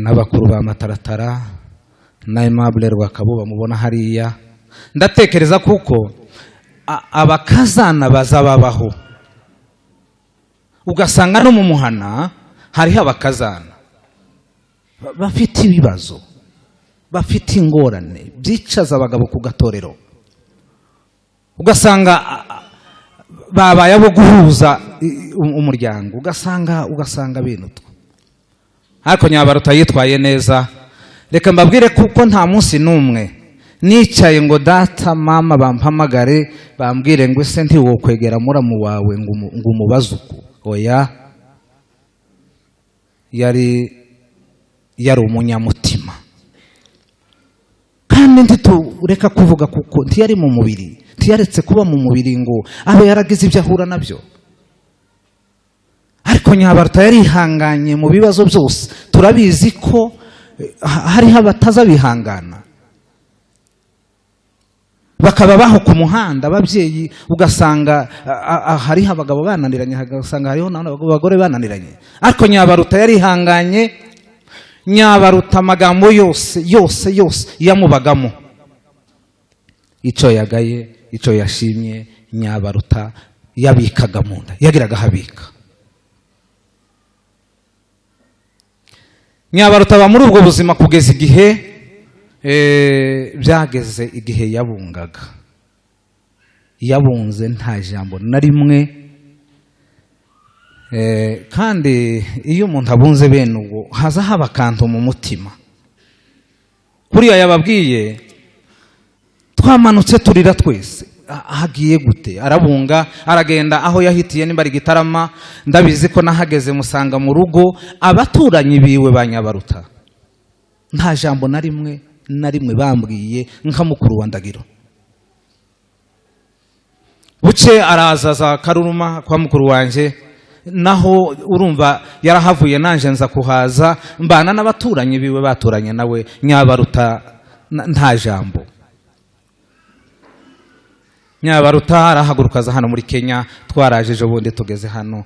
Speaker 8: n'abakuru ba Mataratara na Aimable Rwakabuba mubona hariya. Ndatekereza kuko abakazana bazababaho, ugasanga no mu muhana hariho abakazana bafite ibibazo, bafite ingorane, byicaza abagabo ku gatorero, ugasanga babaye abo guhuza umuryango, ugasanga bene utwo. Ariko Nyabaruta yitwaye neza. Reka mbabwire kuko nta munsi n'umwe nicaye ngo data mama bampamagare bambwire ngo ese ntiwokwegera muramu wawe ngo umubaze uko. Oya, yari umunyamutima. Kandi ntitureka kuvuga kuko ntiyari mu mubiri, ntiyaretse kuba mu mubiri ngo abe yaragize ibyo ahura nabyo. Ariko Nyabaruta yarihanganye mu bibazo byose. Turabizi ko hariho abataza bihangana, bakaba baho ku muhanda. Ababyeyi ugasanga hariho abagabo bananiranye, ugasanga hariho n'abagore bananiranye. Ariko Nyabaruta yarihanganye. Nyabaruta amagambo yose yose yose yamubagamo, icyo yagaye, icyo yashimye, Nyabaruta yabikaga mu nda, yagiraga ahabika. Nyabaruta aba muri ubwo buzima kugeza igihe byageze igihe yabungaga. Yabunze nta jambo na rimwe. Kandi iyo umuntu abunze bene ubwo haza haba akantu mu mutima. Kuriya yababwiye, twamanutse turira twese, ahagiye gute? Arabunga aragenda aho yahitiye, nimba ari Gitarama, ndabizi ko nahageze musanga mu rugo abaturanyi biwe ba Nyabaruta nta jambo na rimwe na rimwe bambwiye nka mukuru wa Ndagiro. Buce araza za Karuruma kwa mukuru wanjye, naho urumva yarahavuye, nanje nza kuhaza mbana n'abaturanyi biwe baturanye nawe. Nyabaruta nta jambo. Nyabaruta arahaguruka aza hano muri Kenya, twaraje ejo bundi tugeze hano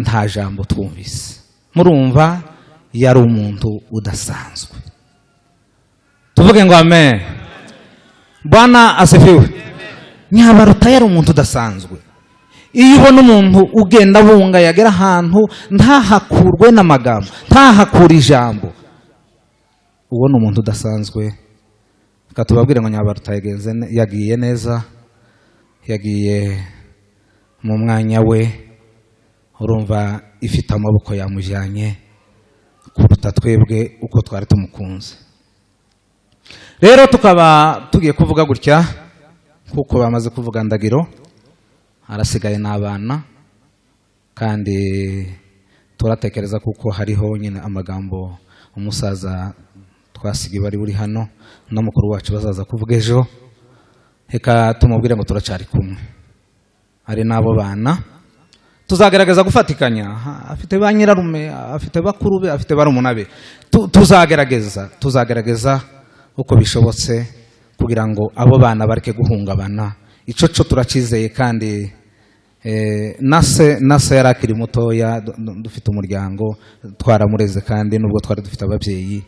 Speaker 8: nta jambo twumvise. Murumva yari umuntu udasanzwe. Tuvuge ngo amen. Bwana asifiwe. Nyabaruta yari umuntu udasanzwe. Iyo ubona umuntu ugenda abunga, yagera ahantu ntahakurwe n'amagambo, ntahakure ijambo, ubona umuntu udasanzwe. Reka tubabwire ngo Nyabaruta yagiye neza, yagiye mu mwanya we. Urumva ifite amaboko yamujyanye kuruta twebwe uko twari tumukunze. Rero tukaba tugiye kuvuga gutya kuko bamaze kuvuga Ndagiro, arasigaye n'abana, kandi turatekereza kuko hariho nyine amagambo umusaza twasigaye bari buri hano na mukuru wacu bazaza kuvuga ejo. Reka tumubwire ngo turacari kumwe, ari n'abo bana Tuzagerageza gufatikanya. Afite ba nyirarume, afite bakuru be, afite barumuna be. Tuzagerageza uko bishobotse kugira ngo abo bana bareke guhungabana. Ico cyo turacizeye, kandi nase yari akiri mutoya, dufite umuryango, twaramureze, kandi nubwo twari dufite ababyeyi,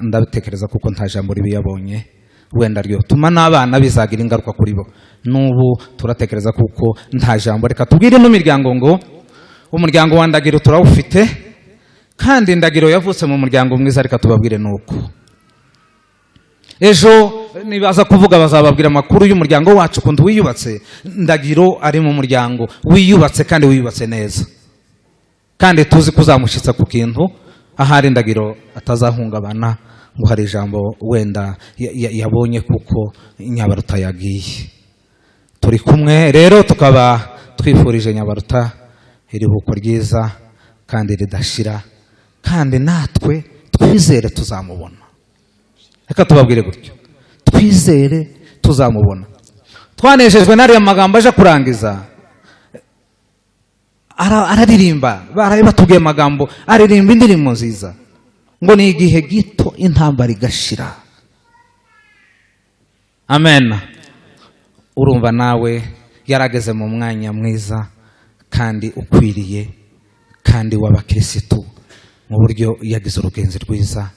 Speaker 8: ndabitekereza kuko nta jambo ribi yabonye wenda ryo tuma n'abana bizagira ingaruka kuri bo. N'ubu turatekereza kuko nta jambo. Reka tubwire ino miryango ngo umuryango wa Ndagiro turawufite, kandi Ndagiro yavutse mu muryango mwiza. Reka tubabwire nuko ejo nibaza kuvuga bazababwira amakuru y'umuryango wacu ukuntu wiyubatse. Ndagiro ari mu muryango wiyubatse kandi wiyubatse neza, kandi tuzi ko uzamushyitsa ku kintu ahari Ndagiro atazahungabana ngo hari ijambo wenda yabonye kuko Nyabaruta yagiye. Turi kumwe rero, tukaba twifurije Nyabaruta iruhuko ryiza kandi ridashira, kandi natwe twizere tuzamubona. Reka tubabwire gutyo, twizere tuzamubona. Twanejejwe n'ariya magambo aje kurangiza araririmba. Baraye batubwiye amagambo, aririmba indirimbo nziza ngo ni igihe gito intambara igashira. Amen. Urumva nawe yarageze mu mwanya mwiza kandi ukwiriye kandi w'abakirisitu, mu buryo yagize urugenzi rwiza.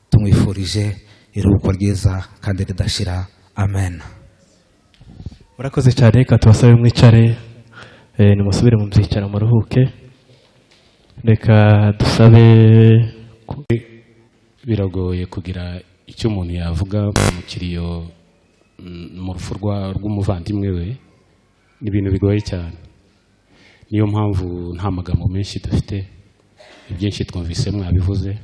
Speaker 8: Tumwifurije iruhuko ryiza kandi ridashira. Amen.
Speaker 2: Murakoze cyane. Reka tubasabe mwicare, nimusubire mu byicaro muruhuke. Reka dusabe
Speaker 9: Biragoye kugira icyo umuntu yavuga mu kiriyo, mu rupfu rw'umuvandimwe we. Ni ibintu bigoye cyane, niyo mpamvu nta magambo menshi dufite. Ibyinshi twumvise mwabivuze.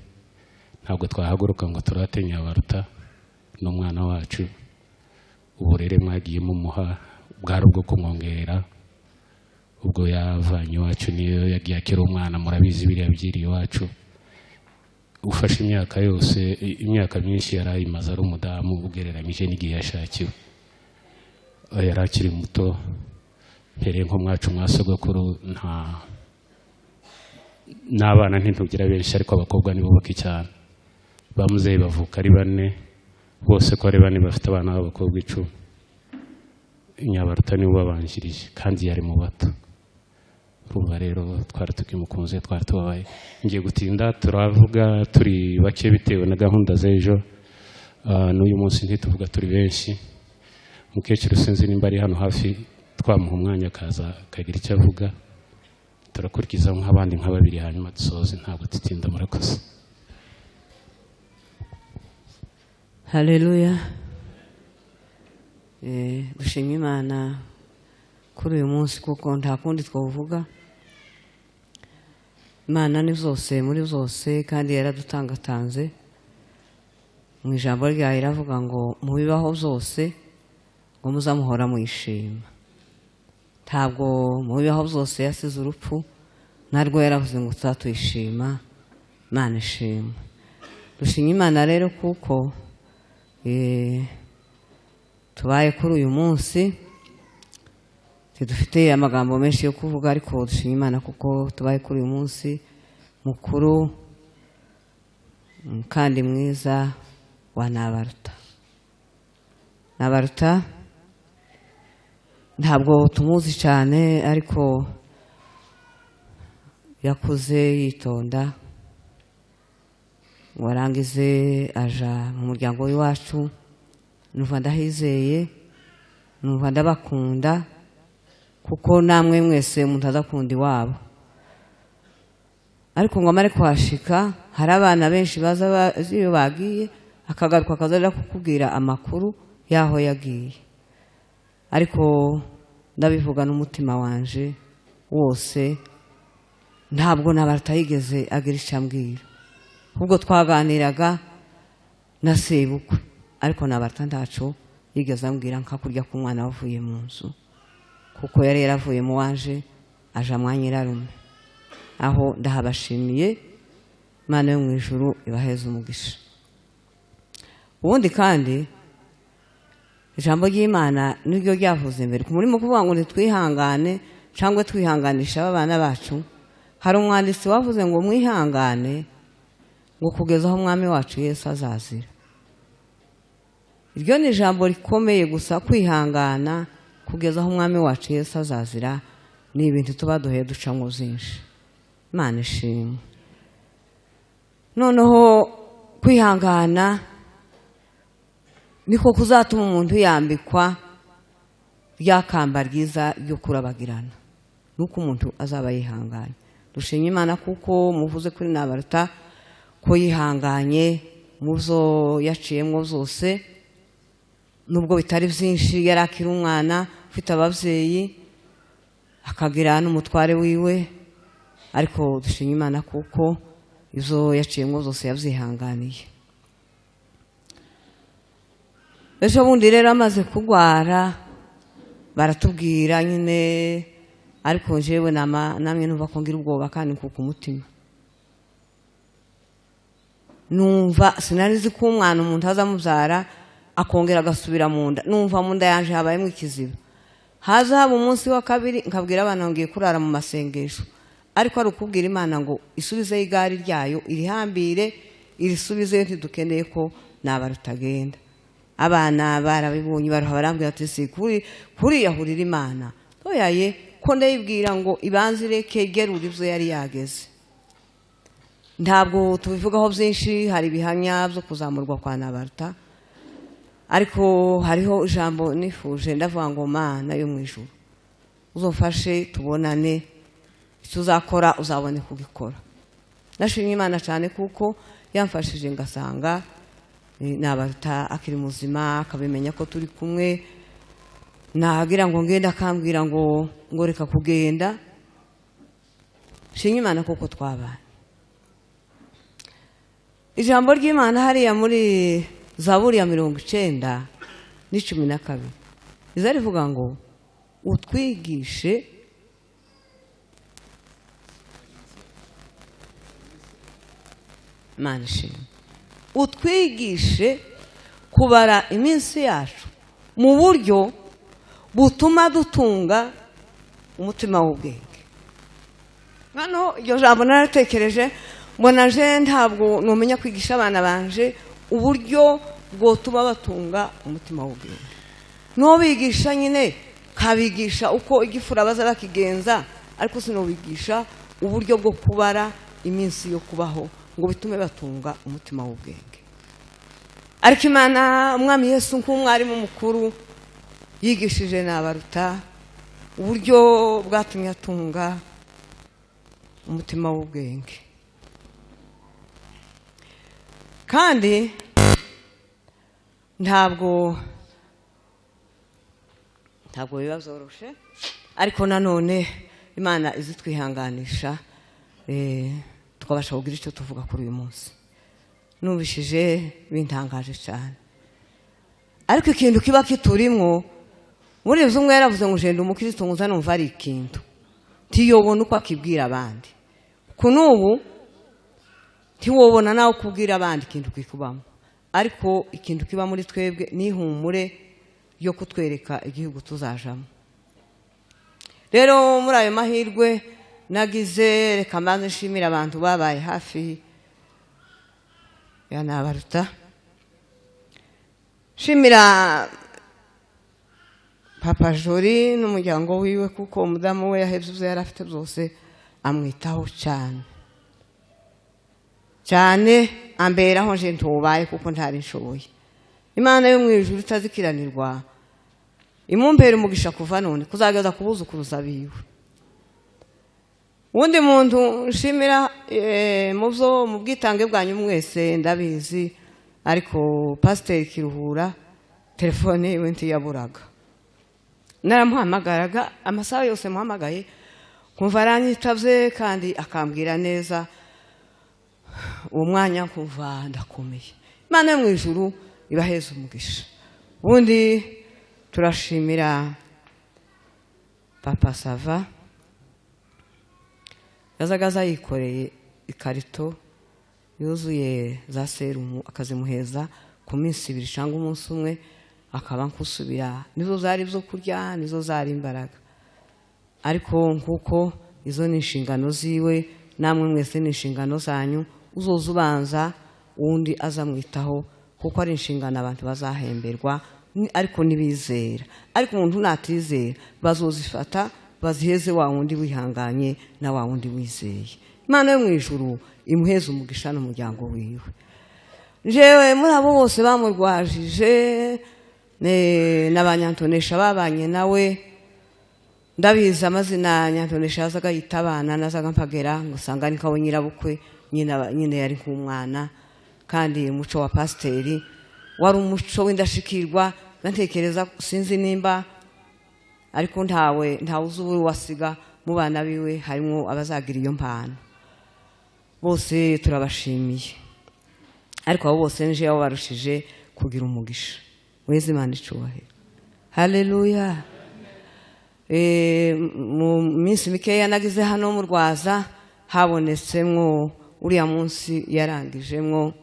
Speaker 9: Ntabwo twahaguruka ngo turate Nyabaruta n'umwana wacu. Uburere mwagiye mumuha bwari ubwo kumwongerera ubwo yavanye iwacu, niyo yagiye akiri umwana. Murabizi biriya byiri iwacu, ufashe imyaka yose, imyaka myinshi yari ayimaze ari umudamu ugereranyije n'igihe yashakiwe. Yari akiri muto. Mpereye nko mwacu mwa sogokuru, nta n'abana ntitugira benshi, ariko abakobwa nibo bake cyane. Ba muzehe bavuka ari bane, bose ko ari bane bafite abana b'abakobwa 10. Nyabaruta niwe ubabanjirije kandi yari mu bato. Urumva rero twari tukimukunze, twari tubabaye. Ngiye gutinda, turavuga turi bake bitewe na gahunda z'ejo. N'uyu munsi ntituvuga turi benshi. Mukecuru sinzi nimba ari hano hafi, twamuha umwanya akaza akagira icyo avuga. Turakurikiza nk'abandi nka babiri, hanyuma dusoze. Ntabwo tutinda. Murakoze.
Speaker 10: Haleluya. Dushima Imana kuri uyu munsi kuko nta kundi twavuga. Imana ni zose muri zose, kandi yaradutangatanze. Mu ijambo ryayo iravuga ngo mu bibaho byose ngo muzamuhora muyishima. Ntabwo mu bibaho byose yasize urupfu, narwo yaravuze ngo tuzatuyishima. Imana ishima. Dushima Imana rero kuko tubaye kuri uyu munsi. Tidufite amagambo menshi yo kuvuga, ariko dushima Imana kuko tubaye kuri uyu munsi mukuru kandi mwiza wa Nabaruta. Nabaruta ntabwo tumuzi cyane, ariko yakuze yitonda ngo arangize aja mu muryango w'iwacu. Numva ndahizeye, numva ndabakunda, kuko namwe mwese umuntu adakunda iwabo. Ariko ngo amare kuhashika, hari abana benshi baza bazi iyo bagiye, akagaruka akazarira kukubwira amakuru y'aho yagiye. Ariko ndabivuga n'umutima wanje wose, ntabwo Nabaruta yigeze agira icyo ambwira. Ubwo twaganiraga na sebukwe, ariko Nabaruta ntaco yigeze ambwira, nka kurya k'umwana wavuye mu nzu, kuko yari yaravuye mu wanje aja mwa nyirarume. Aho ndahabashimiye, Imana yo mu ijuru ibaheze umugisha. Ubundi kandi ijambo ry'Imana niryo ryavuze mbere ku murimo kuvuga ngo nitwihangane Cyangwa twihanganisha abana bacu. Hari umwanditsi wavuze ngo mwihangane ngo kugeza aho umwami wacu Yesu azazira. Iryo ni ijambo rikomeye gusa, kwihangana kugeza aho umwami wacu Yesu azazira ni ibintu tuba duhe ducamo byinshi. Imana ishimwe. Noneho kwihangana niko kuzatuma umuntu yambikwa rya kamba ryiza ryo kurabagirana, nuko umuntu azaba yihanganye. Dushimye Imana kuko muvuze kuri Nabaruta ko yihanganye mu byo yaciyemo byose, nubwo bitari byinshi. Yari akiri umwana ufite ababyeyi, akagira n'umutware wiwe, ariko dushimye Imana kuko izo yaciyemo zose yabyihanganiye. Ejo bundi rero amaze kurwara baratubwira nyine, ariko njyewe namwe numva ko ngira ubwoba kandi nkuka umutima. Numva sinari nzi ko umwana umuntu azamubyara akongera agasubira mu nda. Numva mu nda yanje habayemo ikiziba. Haza haba umunsi wa kabiri nkabwira abana ngiye kurara mu masengesho, ariko ari ukubwira Imana ngo isubizeyo igare ryayo, irihambire, irisubizeyo, ntidukeneye ko Nabarutagenda. Abana barabibonye baruha, barambwira ati si kuriyahurira Imana toyaye, ko ndayibwira ngo ibanze ireke igerure ibyo yari yageze. Ntabwo tubivugaho byinshi, hari ibihamya byo kuzamurwa kwa Nabaruta, ariko hariho ijambo nifuje, ndavuga ngo Mana yo mu ijuru uzofashe tubonane, icyo uzakora uzabone kugikora. Nashimye Imana cyane kuko yamfashije ngasanga Nabaruta akiri muzima, akabimenya ko turi kumwe. Nagira ngo ngende akambwira ngo reka kugenda. Shimye Imana kuko twabanye. Ijambo ry'Imana hariya muri Zaburi ya 92 riza rivuga ngo utwigishe Imana ishimwe, utwigishe kubara iminsi yacu mu buryo butuma dutunga umutima w'ubwenge. Noneho iryo jambo naratekereje, mbona je ntabwo numenya kwigisha abana banje uburyo bwotuma batunga umutima w'ubwenge. Nubigisha nyine kabigisha uko igifura baza bakigenza, ariko sinobigisha uburyo bwo kubara iminsi yo kubaho ngo bitume batunga umutima w'ubwenge. Ariko Imana umwami Yesu nk'umwarimu mukuru yigishije Nabaruta uburyo bwatumye atunga umutima w'ubwenge. Kandi ntabwo biba byoroshe, ariko nanone Imana izitwihanganisha tukabasha kugira icyo tuvuga kuri uyu munsi. Nubishije bintangaje cyane, ariko ikintu kiba kiturimwo muri ibyo umwe yaravuze ngo jenda umukristo nguza numva ari ikintu ntiyobona uko akibwira abandi. Ku n'ubu ntiwobona nawe kubwira abandi ikintu kikubamo, ariko ikintu kiba muri twebwe ni ihumure yo kutwereka igihugu tuzajamo. Rero muri ayo mahirwe nagize, reka mbanze nshimira abantu babaye hafi ya Nabaruta. Nshimira Papa Jori n'umuryango wiwe, kuko umudamu we yahebye ibyo yari afite byose amwitaho cyane cyane, amberaho nje ntubaye kuko ntari nshoboye. Imana yo mu ijuru itazikiranirwa imumpera umugisha kuva none kuzageza kubuzukuruza biwe. Undi muntu nshimira mu byo mu bwitange bwanyu mwese ndabizi, ariko Pasiteri Kiruhura telefone yiwe ntiyaburaga. Naramuhamagaraga amasaha yose muhamagaye kumva aranyitavye kandi akambwira neza, uwo mwanya nkumva ndakomeye. Imana yo mu ijuru ibaheze umugisha. Ubundi turashimira Papa Sava yazaga aza yikoreye ikarito yuzuye za serumu akazimuheza ku minsi ibiri cyangwa umunsi umwe, akaba nkusubira. Nizo zari zo kurya, nizo zari imbaraga. Ariko nkuko izo ni inshingano ziwe, namwe mwese ni inshingano zanyu, uzoza ubanza uwundi azamwitaho, kuko ari inshingano abantu bazahemberwa, ariko nibizera. Ariko umuntu natizera bazozifata baziheze wa wundi wihanganye na wa wundi wizeye. Imana yo mu ijuru imuheze umugisha n'umuryango wiwe. Jewe muri abo bose bamurwajije n'abanyantonesha babanye nawe, ndabizi amazina nyantonesha yazaga yita abana, nazaga mpagera ngo usanga ni kawe nyirabukwe, nyine yari nk'umwana. Kandi umuco wa pasiteri wari umuco w'indashikirwa, ndatekereza sinzi nimba ariko ntawe uzi ubu wasiga mu bana biwe harimo abazagira iyo mpano. Bose turabashimiye, ariko abo bose nje aho barushije kugira umugisha. Mweze Imana icubahiro. Haleluya. Mu minsi mikeya nagize hano mu Rwaza habonetsemwo uriya munsi yarangijemwo,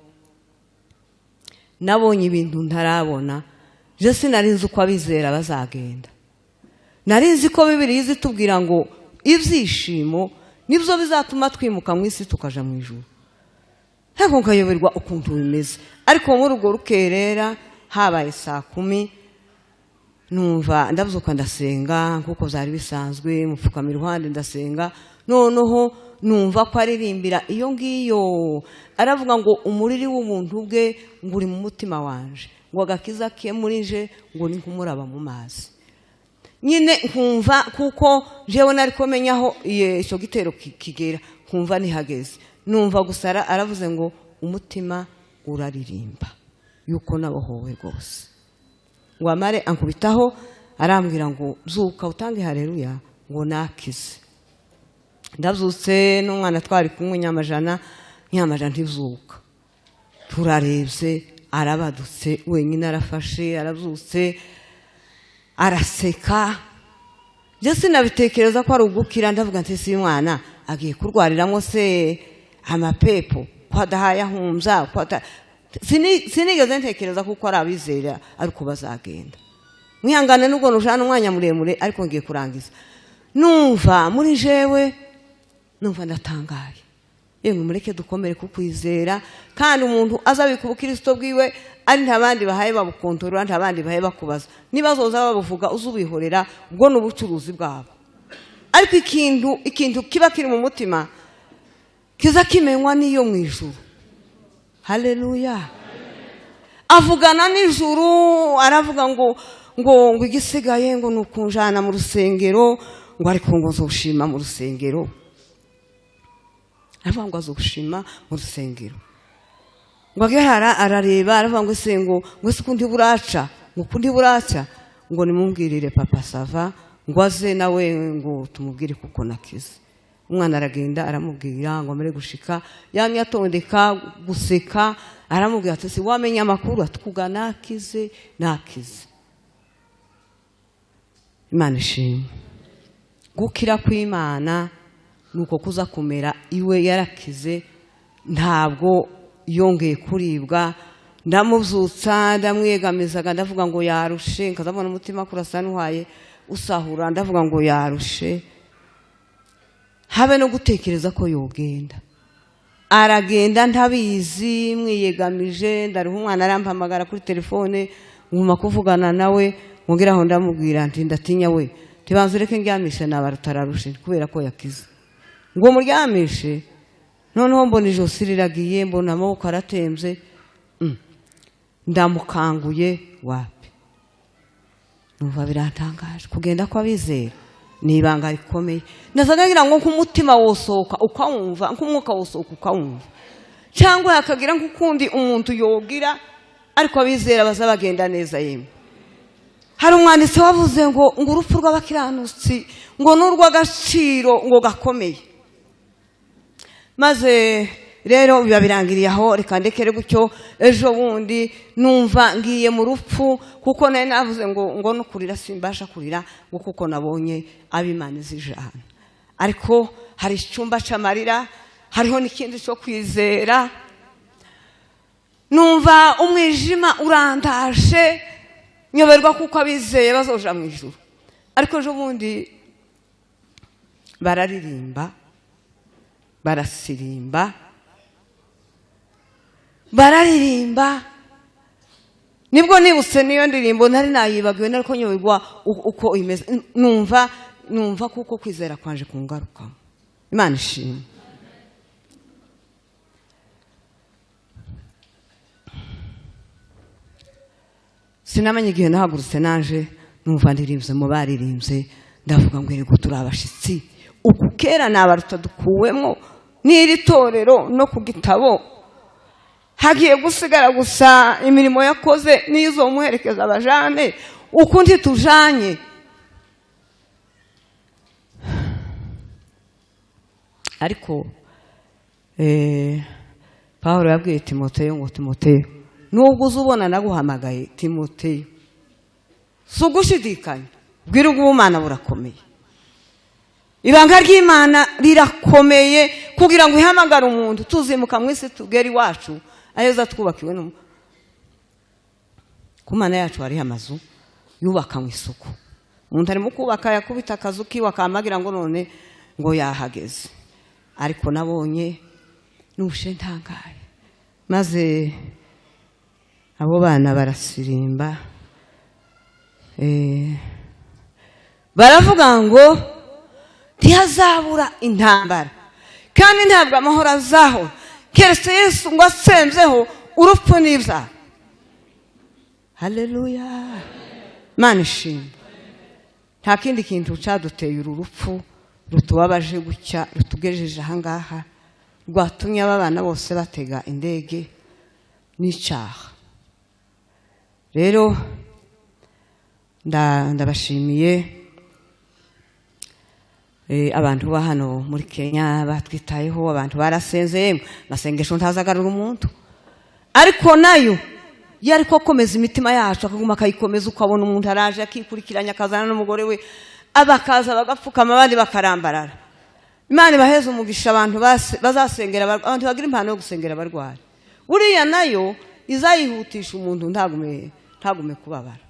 Speaker 10: nabonye ibintu ntarabona. Je sinari nzi uko abizera bazagenda, nari nzi ko Bibiliya izitubwira ngo ibyishimo nibyo bizatuma twimuka mu isi tukaja mu ijuru, ntabwo nkayoberwa ukuntu bimeze. Ariko muri urwo rukerera habaye 10:00, numva ndabyuka ndasenga nkuko byari bisanzwe, mupfukama iruhande ndasenga. Noneho numva ko aririmbira iyo ngiyo, aravuga ngo umuriri w'ubuntu bwe ngo uri mu mutima wanje, ngo agakiza ke muri je ngo ni nk'umuraba mu mazi. Nyine nkumva kuko jewe nari komenyaho icyo gitero kigera, nkumva nihageze. Numva gusa aravuze ngo umutima uraririmba yuko nabohowe rwose. Ngo amare ankubitaho arambwira ngo zuka utange haleluya ngo nakize. Ndabyutse n'umwana twari kumwe nyamajana ntizuka, turarebye arabadutse wenyine, arafashe arabyutse araseka. Je sinabitekereza ko ari ugukira, ndavuga nti si mwana agiye kurwariramo se amapepo ko adahaye ahumza, sinigeze ntekereza kuko ari abizera ariko bazagenda. Mwihangane nubwo nujana umwanya muremure, ariko ngiye kurangiza. Numva muri jewe numva ndatangaye. Yemwe mureke dukomere ku kwizera, kandi umuntu azabika ubukristo bwiwe ari nta bandi bahaye babukontorora, nta bandi bahaye bakubaza. Niba zoza babuvuga uzubihorera, ubwo ni ubucuruzi bwabo. Ariko ikintu kiba kiri mu mutima kiza kimenywa n'iyo mu ijuru. Haleluya. Avugana n'ijuru aravuga ngo ngo igisigaye ngo nukunjana mu rusengero, ngo ariko ngo nzoshima mu rusengero. Aravuga ngo azoshima mu rusengero. Ngo agehara arareba aravuga ngo se ngo se kundi buraca, ngo kundi buraca, ngo nimumbwirire papa sava ngo aze nawe ngo tumubwire kuko nakize. Umwana aragenda aramubwira ngo amare gushika, yamye atondeka guseka, aramubwira ati si wamenye amakuru atkuga nakize nakize. Imana ishimwe. Gukira kw'Imana nuko kuza kumera iwe yarakize, ntabwo yongeye kuribwa. Ndamubyutsa ndamwegamizaga ndavuga ngo yarushe, nkazabona umutima kurasa n'uhaye usahura, ndavuga ngo yarushe, habe no gutekereza ko yogenda. Aragenda ntabizi, mwiyegamije, ndaruha umwana arampamagara kuri telefone, nguma kuvugana nawe, ngeraho ndamubwira nti ndatinya we, tibanze ureke ndyamishe nabarutararushe kubera ko yakize. Ngo muryamishe, noneho mbona ijosi riragiye, mbona amaboko aratembye, ndamukanguye wapi. Numva biratangaje kugenda kw'abizera ni ibanga rikomeye. Nazaga ngira ngo nk'umutima wosohoka ukawumva, nk'umwuka wosohoka ukawumva, cyangwa hakagira nk'ukundi umuntu yogira, ariko abizera baza bagenda neza. Yemwe hari umwanditsi wavuze ngo urupfu rw'abakiranutsi ngo n'urw'agaciro ngo gakomeye. Maze rero biba birangiriye aho, reka ndekere gutyo. Ejo bundi numva ngiye mu rupfu, kuko nari navuze ngo no kurira simbasha kurira, ngo kuko nabonye ab'Imana izijana. Ariko hari icyumba cy'amarira, hariho n'ikindi cyo kwizera. Numva umwijima urandaje, nyoberwa kuko abizeye bazoja mu ijuru. Ariko ejo bundi Bararirimba, barasirimba, bararirimba. Nibwo nibutse niyo ndirimbo nari nayibagiwe, nariko nyoberwa uko imeze. Numva kuko kwizera kwanje kungaruka. Imana ishimwe. Sinamenye igihe nahagurutse naje numva ndirimbye mu baririmbye, ndavuga ngo erega turi abashitsi, uku kera nabaruta dukuwemo n'iri torero no ku gitabo, hagiye gusigara gusa imirimo yakoze n'izo muherekeza abajane, uku ntitujanye. Ariko Pawulo yabwiye Timoteyo ngo Timoteyo, nubwo uzubona naguhamagaye Timoteyo, si ugushidikanya, bwira ubw'Imana burakomeye. Ibanga ry'Imana rirakomeye kugira ngo ihamagare umuntu tuzimuka mu isi tugere iwacu aheza twubakiwe no ku Mana yacu. Hariho amazu yubaka mu isuku, umuntu arimo kubaka yakubita akazu kiwe akamagira ngo none ngo yahageze. Ariko nabonye nushe ntangaye, maze abo bana barasirimba, baravuga ngo ntihazabura intambara, kandi ntabwo amahoro azahora keretse Yesu ngo atsembeho urupfu n'ibyaha. Haleluya, Imana ishimwe. Nta kindi kintu cyaduteye uru rupfu rutubabaje gutya, rutugejeje ahangaha, rwatumye aba bana bose batega indege n'icyaha. Rero ndabashimiye abantu ba hano muri Kenya batwitayeho, abantu barasenze, masengesho ntazagarura umuntu, ariko nayo yari ko komeza imitima yacu, akaguma akayikomeza, ukabona umuntu araje akikurikiranya akazana n'umugore we, abakaza bagapfukama abandi bakarambarara. Imana ibaheze umugisha abantu bazasengera, abantu bagira impano yo gusengera abarwayi. Buriya nayo izayihutisha umuntu ntagume kubabara.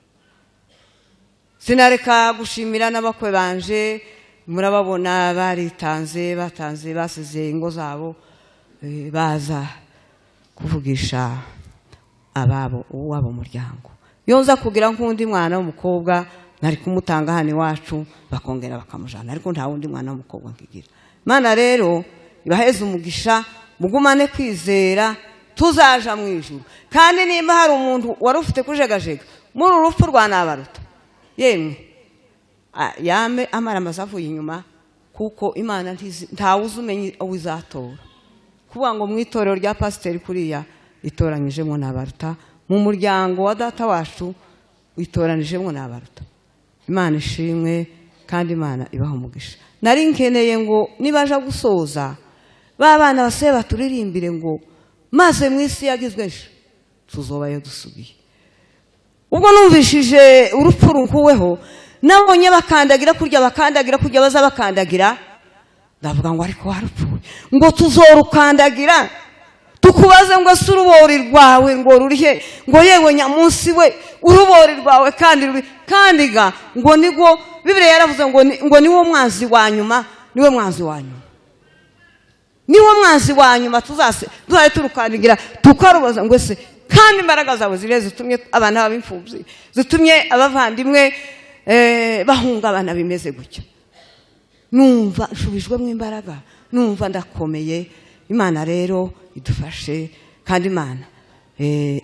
Speaker 10: Sinareka gushimira n'abakwe banje, murababona baritanze, batanze, basize ingo zabo, baza kuvugisha ababo uwabo muryango. Iyo nza kugira nk'undi mwana w'umukobwa nari kumutanga hano iwacu bakongera bakamujana, ariko nta wundi mwana w'umukobwa nkigira. Imana rero ibaheze umugisha, mugumane kwizera, tuzaja mu ijuru. Kandi nimba hari umuntu wari ufite kujegajega muri uru rupfu rwa Nabaruta, yemwe yame amara amaze avuye inyuma, kuko Imana ntawuzi umenye uwo izatora. Kuvuga ngo mu itorero rya pasiteri kuriya itoranyijemo Nabaruta, mu muryango wa data wacu itoranijemo Nabaruta. Imana ishimwe kandi Imana ibaha umugisha. Nari nkeneye ngo nibaja gusoza ba bana base baturirimbire ngo maze mu isi yagizwe nshya tuzobayo dusubiye. Ubwo numvishije urupfu runkuweho, nabonye bakandagira kurya, bakandagira kurya, baza bakandagira, ndavuga ngo ariko warupfuye, ngo tuzorukandagira tukubaze ngo se urubori rwawe ngo rurihe, ngo yewe nyamunsi we urubori rwawe kandi ruri, kandi ga ngo nigwo Bibiliya yaravuze ngo niwo mwanzi wa nyuma, niwe mwanzi wa nyuma, niwo mwanzi wa nyuma tuzase tuzaye turukandagira tukarubaza ngo se kandi imbaraga zawe zire zitumye abana b'imfubyi, zitumye abavandimwe bahungabana bimeze gutya. Numva nshubijwemo imbaraga, numva ndakomeye. Imana rero idufashe, kandi Imana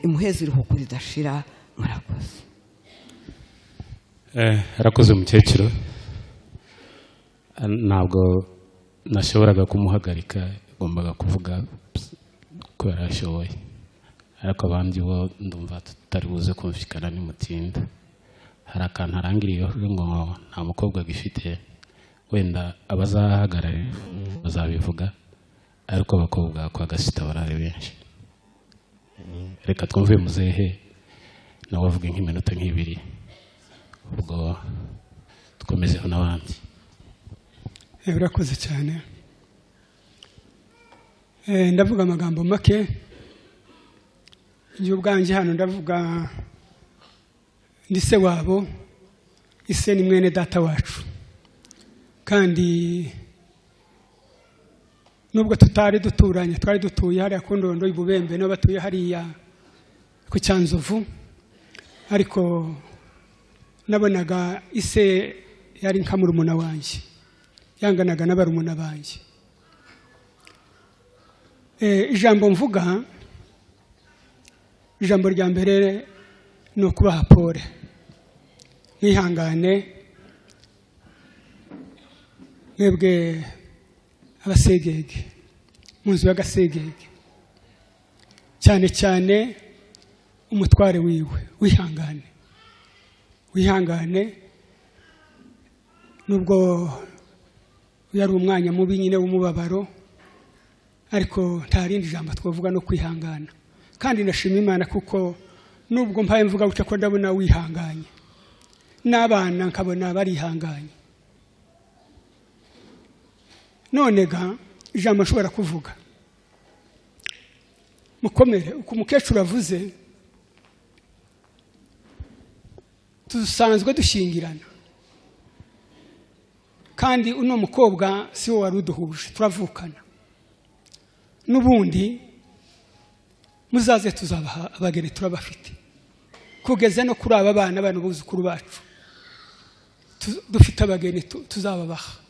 Speaker 10: imuheze iruhuko ridashira. Murakoze.
Speaker 9: Arakoze umukecuru, ntabwo nashoboraga kumuhagarika, agombaga kuvuga ko yarashoboye, ariko abandi bo ndumva tutari buze kumvikana nimutinda. Hari akantu arangiriyeho ngo nta mukobwa gifite, wenda abazahagarara bazabivuga, ariko abakobwa kwa Gasita barari benshi. Reka twumve muzehe nawe avuge nk'iminota nk'ibiri, ubwo dukomezeho n'abandi.
Speaker 11: Urakoze cyane. Ndavuga amagambo make. Njye ubwanjye hano ndavuga ndi se wabo, ise ni mwene data wacu, kandi Nubwo tutari duturanye, twari dutuye hariya ku Ndondo y'Ububembe, n'abatuye hariya ku Cyanzovu, ariko nabonaga ise yari nka murumuna wanjye, yanganaga n'abarumuna banjye. Ijambo mvuga, ijambo rya mbere ni ukubaha pole, mwihangane mwebwe abasegege mu nzu y'agasegege, cyane cyane umutware wiwe, wihangane, wihangane. Nubwo yari umwanya mubi nyine w'umubabaro, ariko nta rindi jambo twavuga no kwihangana. Kandi ndashima Imana kuko nubwo mpaye mvuga gutya ko ndabona wihanganye, n'abana nkabona barihanganye. None ga ijambo nshobora kuvuga, mukomere. Uko umukecuru avuze, dusanzwe dushyingirana, kandi uno mukobwa si we wari uduhuje, turavukana. N'ubundi muzaze tuzabaha abageni, turabafite kugeza no kuri aba bana, bana buzukuru bacu dufite abageni tuzababaha.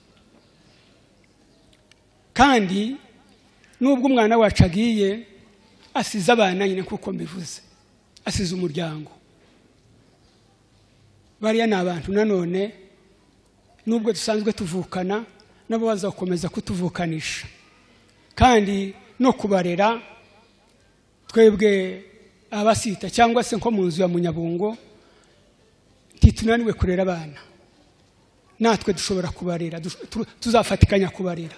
Speaker 11: Kandi nubwo umwana wacu agiye, asize abana nyine, kuko mbivuze, asize umuryango. Bariya ni abantu nanone nubwo dusanzwe tuvukana, nabo bazakomeza kutuvukanisha kandi no kubarera. Twebwe abasita cyangwa se nko mu nzu ya Munyabungo, ntitunaniwe kurera abana, natwe dushobora kubarera, tuzafatikanya kubarera.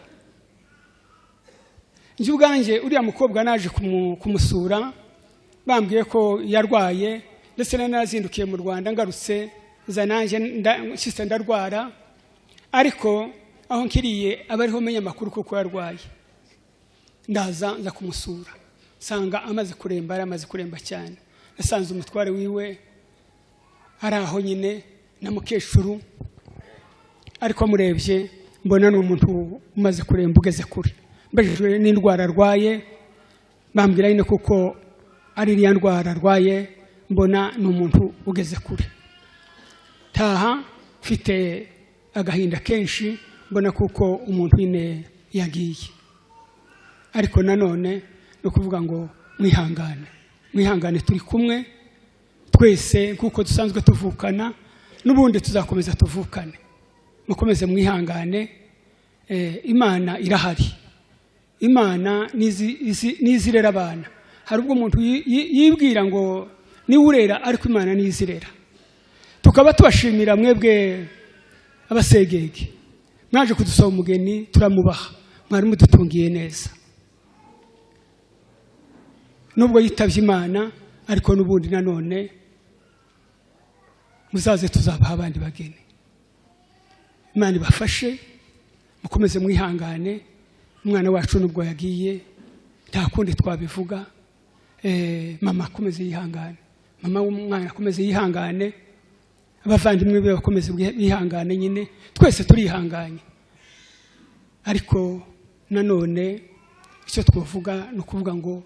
Speaker 11: Njye ubwanjye uriya mukobwa naje kumusura, bambwiye ko yarwaye, ndetse nari narazindukiye mu Rwanda, ngarutse nza nanjye nshyize ndarwara, ariko aho nkiriye aba ariho menya amakuru kuko yarwaye. Ndaza nza kumusura, nsanga amaze kuremba, yari amaze kuremba cyane. Nasanze umutware wiwe ari aho nyine na mukecuru, ariko murebye mbona ni umuntu umaze kuremba ugeze kure. Mbajijwe n'indwara arwaye, bambwira nyine kuko ari iriya ndwara arwaye, mbona ni umuntu ugeze kure. Taha mfite agahinda kenshi, mbona kuko umuntu nyine yagiye. Ariko nanone ni ukuvuga ngo mwihangane, mwihangane, turi kumwe twese kuko dusanzwe tuvukana, n'ubundi tuzakomeza tuvukane. Mukomeze mwihangane, Imana irahari. Imana nizirera abana. Hari ubwo umuntu yibwira ngo niwe urera, ariko Imana nizirera. Tukaba tubashimira mwebwe abasegege mwaje kudusaba umugeni, turamubaha, mwari mudutungiye neza. Nubwo yitabye Imana, ariko n'ubundi nanone muzaze tuzabaha abandi bageni. Imana ibafashe, mukomeze mwihangane. Umwana wacu nubwo yagiye nta kundi twabivuga. Mama akomeze yihangane, mama w'umwana akomeze yihangane, abavandimwe be bakomeze bihangane nyine, twese turihanganye. Ariko nanone icyo twavuga ni ukuvuga ngo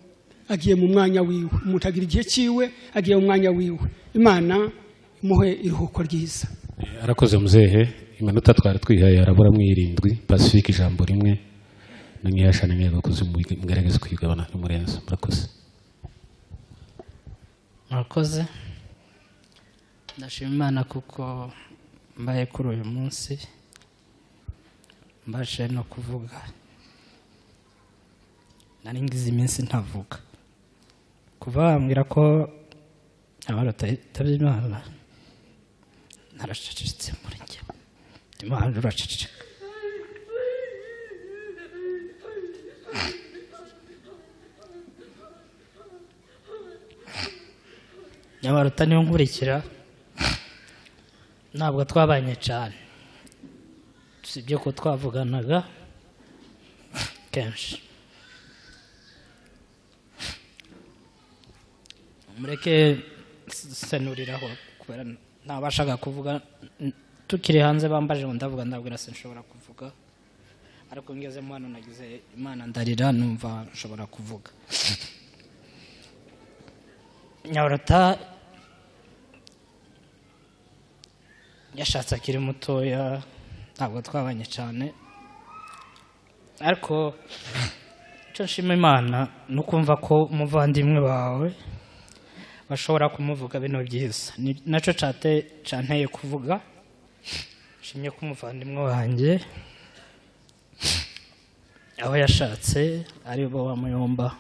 Speaker 11: agiye mu mwanya wiwe, umuntu agira igihe cyiwe, agiye mu mwanya wiwe. Imana imuhe iruhuko ryiza.
Speaker 9: Arakoze muzehe, iminota twari twihaye arabura mwirindwi. Pacifique ijambo rimwe na nkihashana nkegakoze, mugerageze kwigabana n'umurenzo. Murakoze.
Speaker 12: Murakoze. Ndashima Imana kuko mbaye kuri uyu munsi mbashe no kuvuga. Nari ngize iminsi ntavuga, kuva bambwira ko abarota yitabye Imana, naracecetse muri njye, Imana uraceceka. Nyabaruta niyo nkurikira, ntabwo twabanye cyane, usibye ko twavuganaga kenshi. Mureke senuriraho kubera ntabashaga kuvuga. Tukiri hanze bambaje ngo ndavuga, ndabwira sinshobora kuvuga. Ariko ngezemo hano nagize Imana ndarira, numva nshobora kuvuga. Nyabarota yashatse akiri mutoya, ntabwo twabanye cyane, ariko icyo nshima Imana ni ukumva ko umuvandimwe wawe bashobora kumuvuga bino byiza. Nacyo cyanteye kuvuga. Nshimye ko umuvandimwe wanjye aho yashatse ari bo bamuyomba,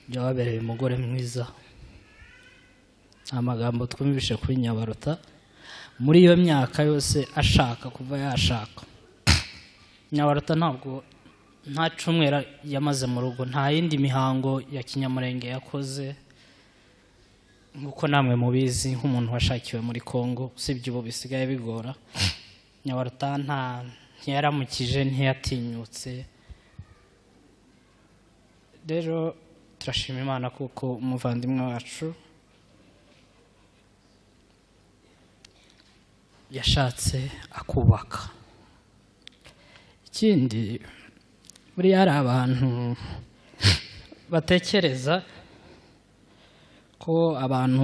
Speaker 12: byababereye umugore mwiza. Amagambo twumvishe kuri Nyabarota muri iyo myaka yose ashaka, kuva yashaka, Nyabarota ntabwo nta cyumweru yamaze mu rugo, nta yindi mihango ya kinyamurenge yakoze, nk'uko namwe mubizi nk'umuntu washakiwe muri Kongo. Usibye ubu bisigaye bigora. Nyabarota ntiyaramukije, ntiyatinyutse. Rero turashima Imana kuko umuvandimwe wacu yashatse akubaka. Ikindi, buriya hari abantu batekereza ko abantu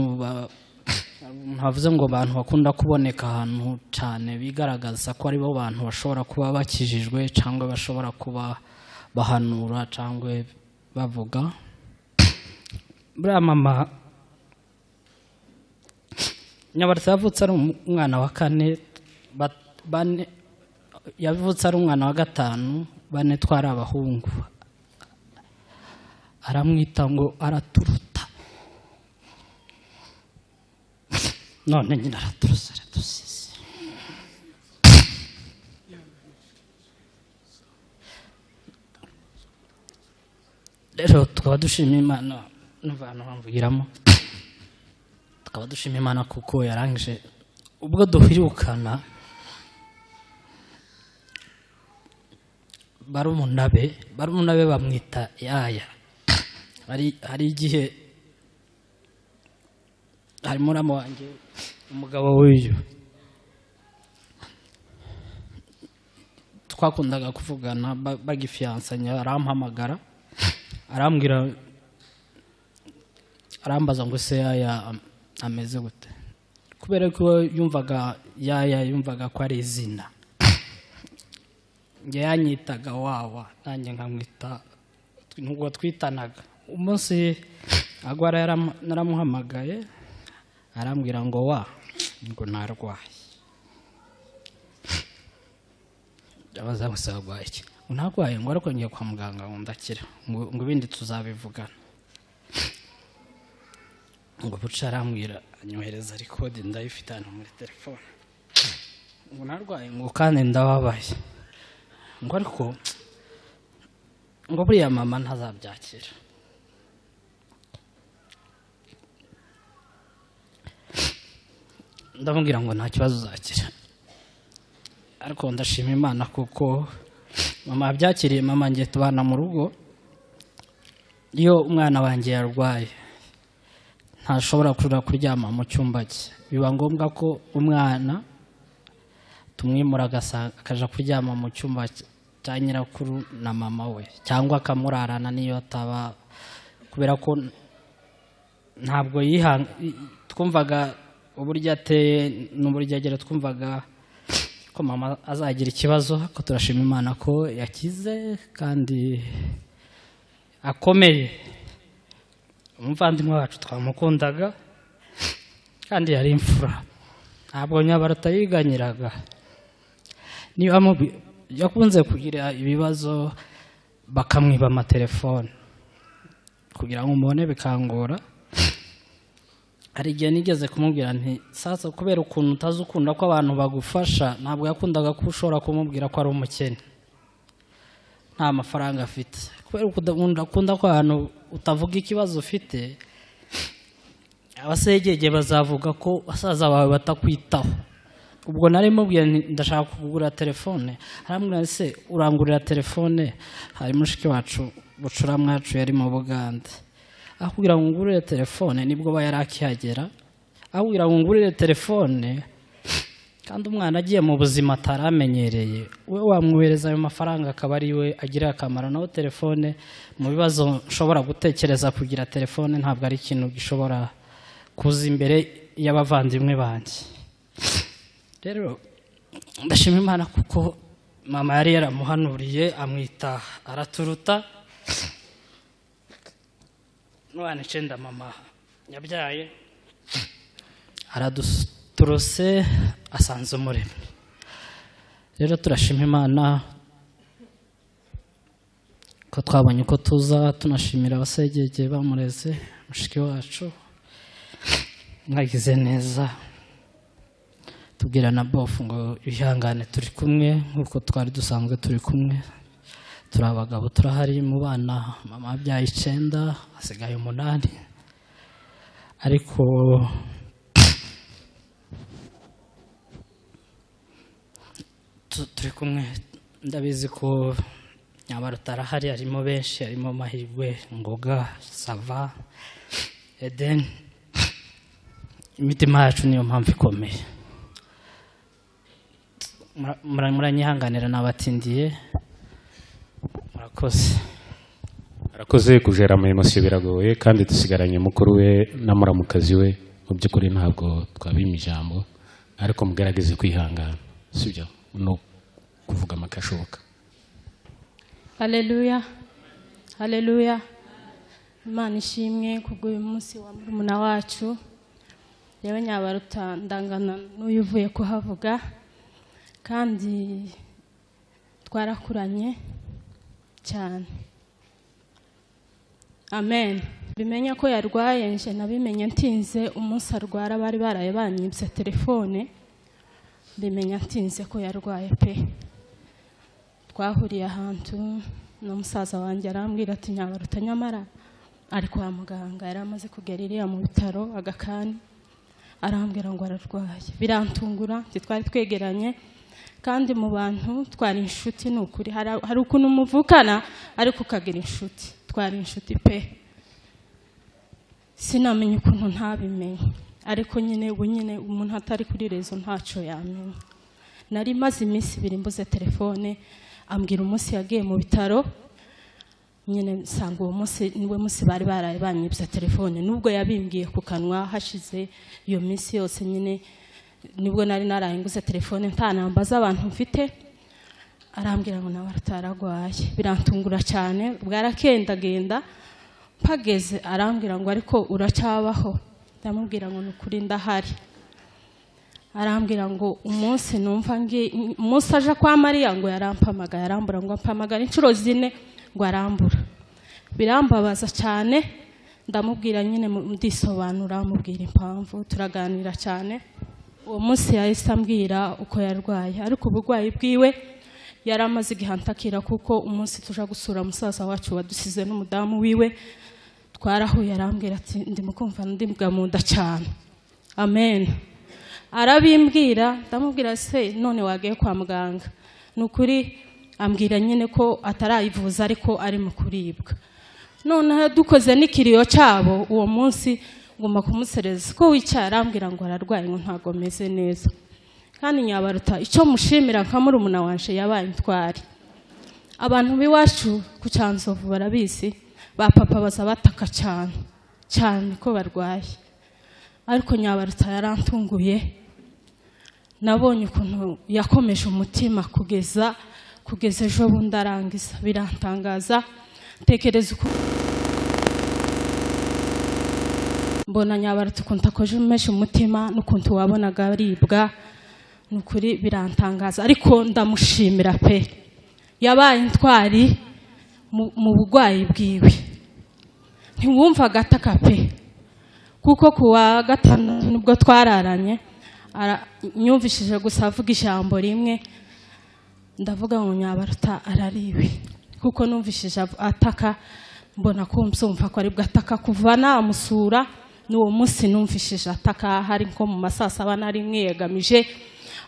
Speaker 12: ntavuze ngo abantu bakunda kuboneka ahantu cyane bigaragaza ko aribo bantu bashobora kuba bakijijwe cyangwa bashobora kuba bahanura cyangwa bavuga. Buriya mama Nyabarota yavutse ari umwana wa kane, bane, yavutse ari umwana wa gatanu, bane twari abahungu. Aramwita ngo araturuta, none nyine araturuse, aradusize. Rero tukaba dushima Imana, n'abantu bamvugiramo, tukaba dushima Imana kuko yarangije ubwo duhirukana barumuna be bamwita Yaya. Hari igihe hari muramu wanjye umugabo w'uyu twakundaga kuvugana bagifiyansanya, arampamagara arambwira, arambaza ngo se Yaya ameze gute, kubera ko yumvaga Yaya, yumvaga ko ari izina. Njye yanyitaga Wawa, nanjye nkamwita nubwo twitanaga. Umunsi agwara naramuhamagaye arambwira ngo wa ngo narwaye. Ndabaza ngo se arwaye iki? Ngo ntarwaye, ngo ariko ngiye kwa muganga ngo ndakira, ngo ibindi tuzabivugana. Ngo buca arambwira, anyohereza rekodi ndayifite hano muri telefone, ngo narwaye, ngo kandi ndababaye, ngo ariko ngo buriya mama ntazabyakira. Ndamubwira ngo nta kibazo uzakira, ariko ndashima Imana kuko mama yabyakiriye. Mama ngiye tubana mu rugo, iyo umwana wanjye yarwaye ntashobora kurira kuryama mu cyumba cye, biba ngombwa ko umwana tumwimura akaja kuryama mu cyumba cya nyirakuru na mama we, cyangwa akamurarana niyo ataba, kubera ko ntabwo twumvaga uburyo ateye n'uburyo agera, twumvaga ko mama azagira ikibazo. Ko turashima Imana ko yakize kandi akomeye. Umuvandimwe wacu twamukundaga kandi yari imfura, ntabwo Nyabarota yiganyiraga. Niba yakunze kugira ibibazo bakamwiba amatelefone kugira ngo umubone bikangora. Hari igihe nigeze kumubwira nti sasa kubera ukuntu utazi ukunda ko abantu bagufasha, ntabwo yakundaga ko ushobora kumubwira ko ari umukene nta mafaranga afite, kubera ukuntu akunda ko abantu utavuga ikibazo ufite, abasegege bazavuga ko basaza bawe batakwitaho. Ubwo nari mubwiye nti ndashaka kugura telefone, arambwira se urangurira telefone? Hari mushiki wacu bucura mwacu yari mu Bugande, aho kugira ngo ngurire telefone nibwo ba yari akihagera, aho kugira ngo ngurire telefone Kandi umwana agiye mu buzima ataramenyereye, we wamwohereza ayo mafaranga akaba ari we agirira akamaro. Naho telefone, mu bibazo nshobora gutekereza, kugira telefone ntabwo ari ikintu gishobora kuza imbere y'abavandimwe banjye. Rero ndashima Imana kuko mama yari yaramuhanuriye, amwita araturuta n'abana 9 mama yabyaye, araduturuse asanze umuremyi. Rero turashima Imana ko twabonye uko tuza, tunashimira abasegege bamureze. Mushiki wacu, mwagize neza. Tubwira na bofu ngo ihangane, turi kumwe nk'uko twari dusanzwe turi kumwe, turi abagabo, turahari. Mu bana mama yabyaye 9, hasigaye 8, ariko turi kumwe. Ndabizi ko Nyabaruta arahari, harimo benshi, harimo Mahirwe, Ngoga, Sava, Eden. Imitima yacu niyo mpamvu ikomeye. Muranyihanganira nabatindiye, murakoze.
Speaker 9: Arakoze. Kujera ama émotion biragoye, kandi dusigaranye mukuru we na muramukazi we. Mu by'ukuri ntabwo twabima ijambo, ariko mugerageze kwihangana, sibyo? No kuvuga make ashoboka.
Speaker 7: Haleluya, haleluya! Imana ishimwe kubw'uyu munsi wa murumuna wacu. Yewe Nyabaruta, ndangana n'uyu uvuye kuhavuga, kandi twarakuranye cyane. Amen. Bimenya ko yarwaye, nje nabimenye ntinze. Umunsi arwara bari baraye banyibye telefone, mbimenya ntinze ko yarwaye pe. Twahuriye ahantu na musaza wanjye, arambwira ati: "Nyabaruta nyamara ari kwa muganga." Yari amaze kugera iriya mu bitaro agakani. Arambwira ngo ararwaye, birantungura. Twari twegeranye kandi mu bantu twari inshuti. Ni ukuri, hari ukuntu muvukana ariko ukagira inshuti. Twari inshuti pe. Sinamenya ukuntu ntabimenye, ariko nyine ubu nyine umuntu atari kuri réseau ntacyo yamenya. Nari maze iminsi 2 mbuze telefone. Ambwira umunsi yagiye mu bitaro, nyine nsanga uwo munsi niwe munsi bari baraye banyibye telefone. Nubwo yabimbwiye ku kanwa hashize iyo minsi yose, nyine nibwo nari naraye nguze telefone, nta namba z'abantu mfite. Arambwira ngo nawe ataragwaye, birantungura cyane. Bwarakendagenda mpageze, arambwira ngo: "Ariko uracyabaho?" Ndamubwira ngo: "Ni ukuri ndahari." Arambwira ngo umunsi numva ngi umunsi aje kwa Mariya, ngo yarampamagaye arambura, ngo ampamagara inshuro 4, ngo arambura. Birambabaza cyane. Ndamubwira nyine, ndisobanura, mubwira impamvu, turaganira cyane. Uwo munsi yahise ambwira uko yarwaye, ariko uburwayi bwiwe yari amaze igihe antakira, kuko umunsi tuja gusura musaza wacu wadusize n'umudamu wiwe, twarahuye, arambwira ati: "Ndimo kumva ndibwa mu nda cyane." Amen. Arabimbwira, ndamubwira: "Se none wagiye kwa muganga?" Ni ukuri ambwira nyine ko atarayivuza, ariko ari mu kuribwa. Noneho dukoze n'ikiriyo cyabo uwo munsi, ngomba kumusereza ko wicaye, arambwira ngo ararwaye, ngo ntabwo meze neza. Kandi Nyabaruta, icyo mushimira nka murumuna wanje, yabaye intwari. Abantu b'iwacu ku Cyanzovu barabizi, ba papa baza bataka cyane cyane ko barwaye, ariko Nyabaruta yarantunguye. Nabonye ukuntu yakomeje umutima kugeza ejo bundi arangiza, birantangaza. Ntekereza uko mbona Nyabaruta, ukuntu akomeje umutima n'ukuntu wabonaga aribwa, ni ukuri birantangaza. Ariko ndamushimira pe, yabaye intwari mu burwayi bwiwe. Ntiwumvaga ataka pe, kuko ku wa gatanu nibwo twararanye, nyumvishije gusa avuga ijambo rimwe, ndavuga ngo Nyabaruta arariwe, kuko numvishije ataka, mbona ko mbyumva ko aribwo ataka. Kuva namusura n'uwo munsi numvishije ataka, hari nko mu ma saa saba, nari mwiyegamije,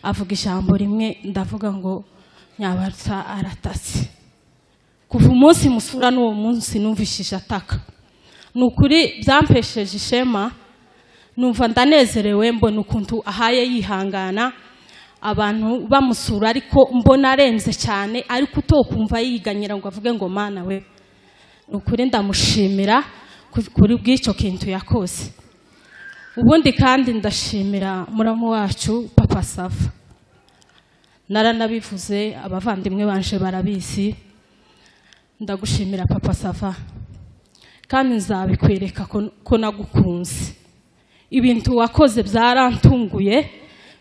Speaker 7: avuga ijambo rimwe, ndavuga ngo Nyabaruta aratatse. Kuva umunsi musura n'uwo munsi numvishije ataka. Ni ukuri byampesheje ishema, numva ndanezerewe, mbona ukuntu ahaye yihangana. Abantu bamusura, ariko mbona arembye cyane, ariko utokumva yiganyira ngo avuge ngo "Mana we." Ni ukuri ndamushimira kuri bw'icyo kintu yakoze. Ubundi kandi ndashimira muramu wacu Papa Sava. Naranabivuze, abavandimwe banje barabizi. Ndagushimira, Papa Sava, kandi nzabikwereka ko nagukunze. Ibintu wakoze byarantunguye,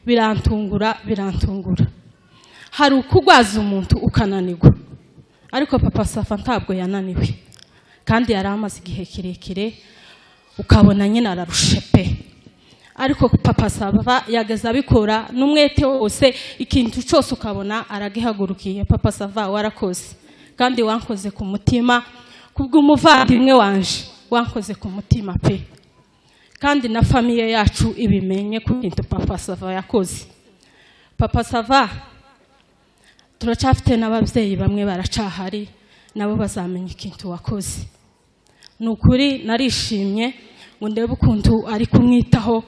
Speaker 7: birantungura, birantungura. Hari ukugwaza umuntu ukananirwa, ariko Papa Sava ntabwo yananiwe, kandi yari amaze igihe kirekire ukabona nyine ararushe pe. Ariko Papa Sava yageze abikora n'umwete wose, ikintu cyose ukabona aragihagurukiye. Papa Sava, warakoze kandi wankoze ku mutima kubw'umuvandimwe wanje, wankoze ku mutima pe. Kandi na famille yacu ibimenye ku kintu Papa Sava yakoze. Papa Sava, turacyafite n'ababyeyi bamwe baracahari, nabo bazamenya ikintu wakoze. Ni ukuri narishimye ngo ndebe ukuntu ari kumwitaho.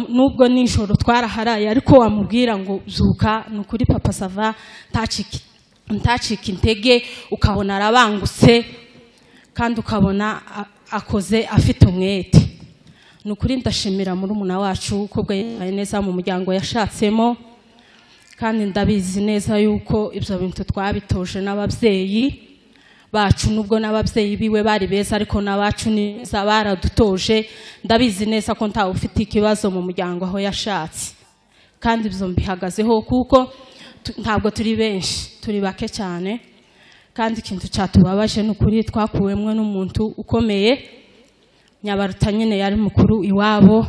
Speaker 7: Nubwo nijoro twaraharaye, ariko wamubwira ngo "Byuka", ni ukuri Papa Sava ntacike intege, ukabona arabangutse kandi ukabona akoze afite umwete. Ni ukuri ndashimira murumuna wacu ko bwo yitwaye neza mu muryango yashatsemo, kandi ndabizi neza yuko ibyo bintu twabitoje n'ababyeyi bacu. Nubwo n'ababyeyi biwe bari beza, ariko n'abacu neza baradutoje. Ndabizi neza ko ntawe ufite ikibazo mu muryango aho yashatse, kandi ibyo mbihagazeho kuko ntabwo turi benshi, turi bake cyane. Kandi ikintu cyatubabaje, ni ukuri twakuwemwo n'umuntu ukomeye. Nyabaruta nyine yari mukuru iwabo,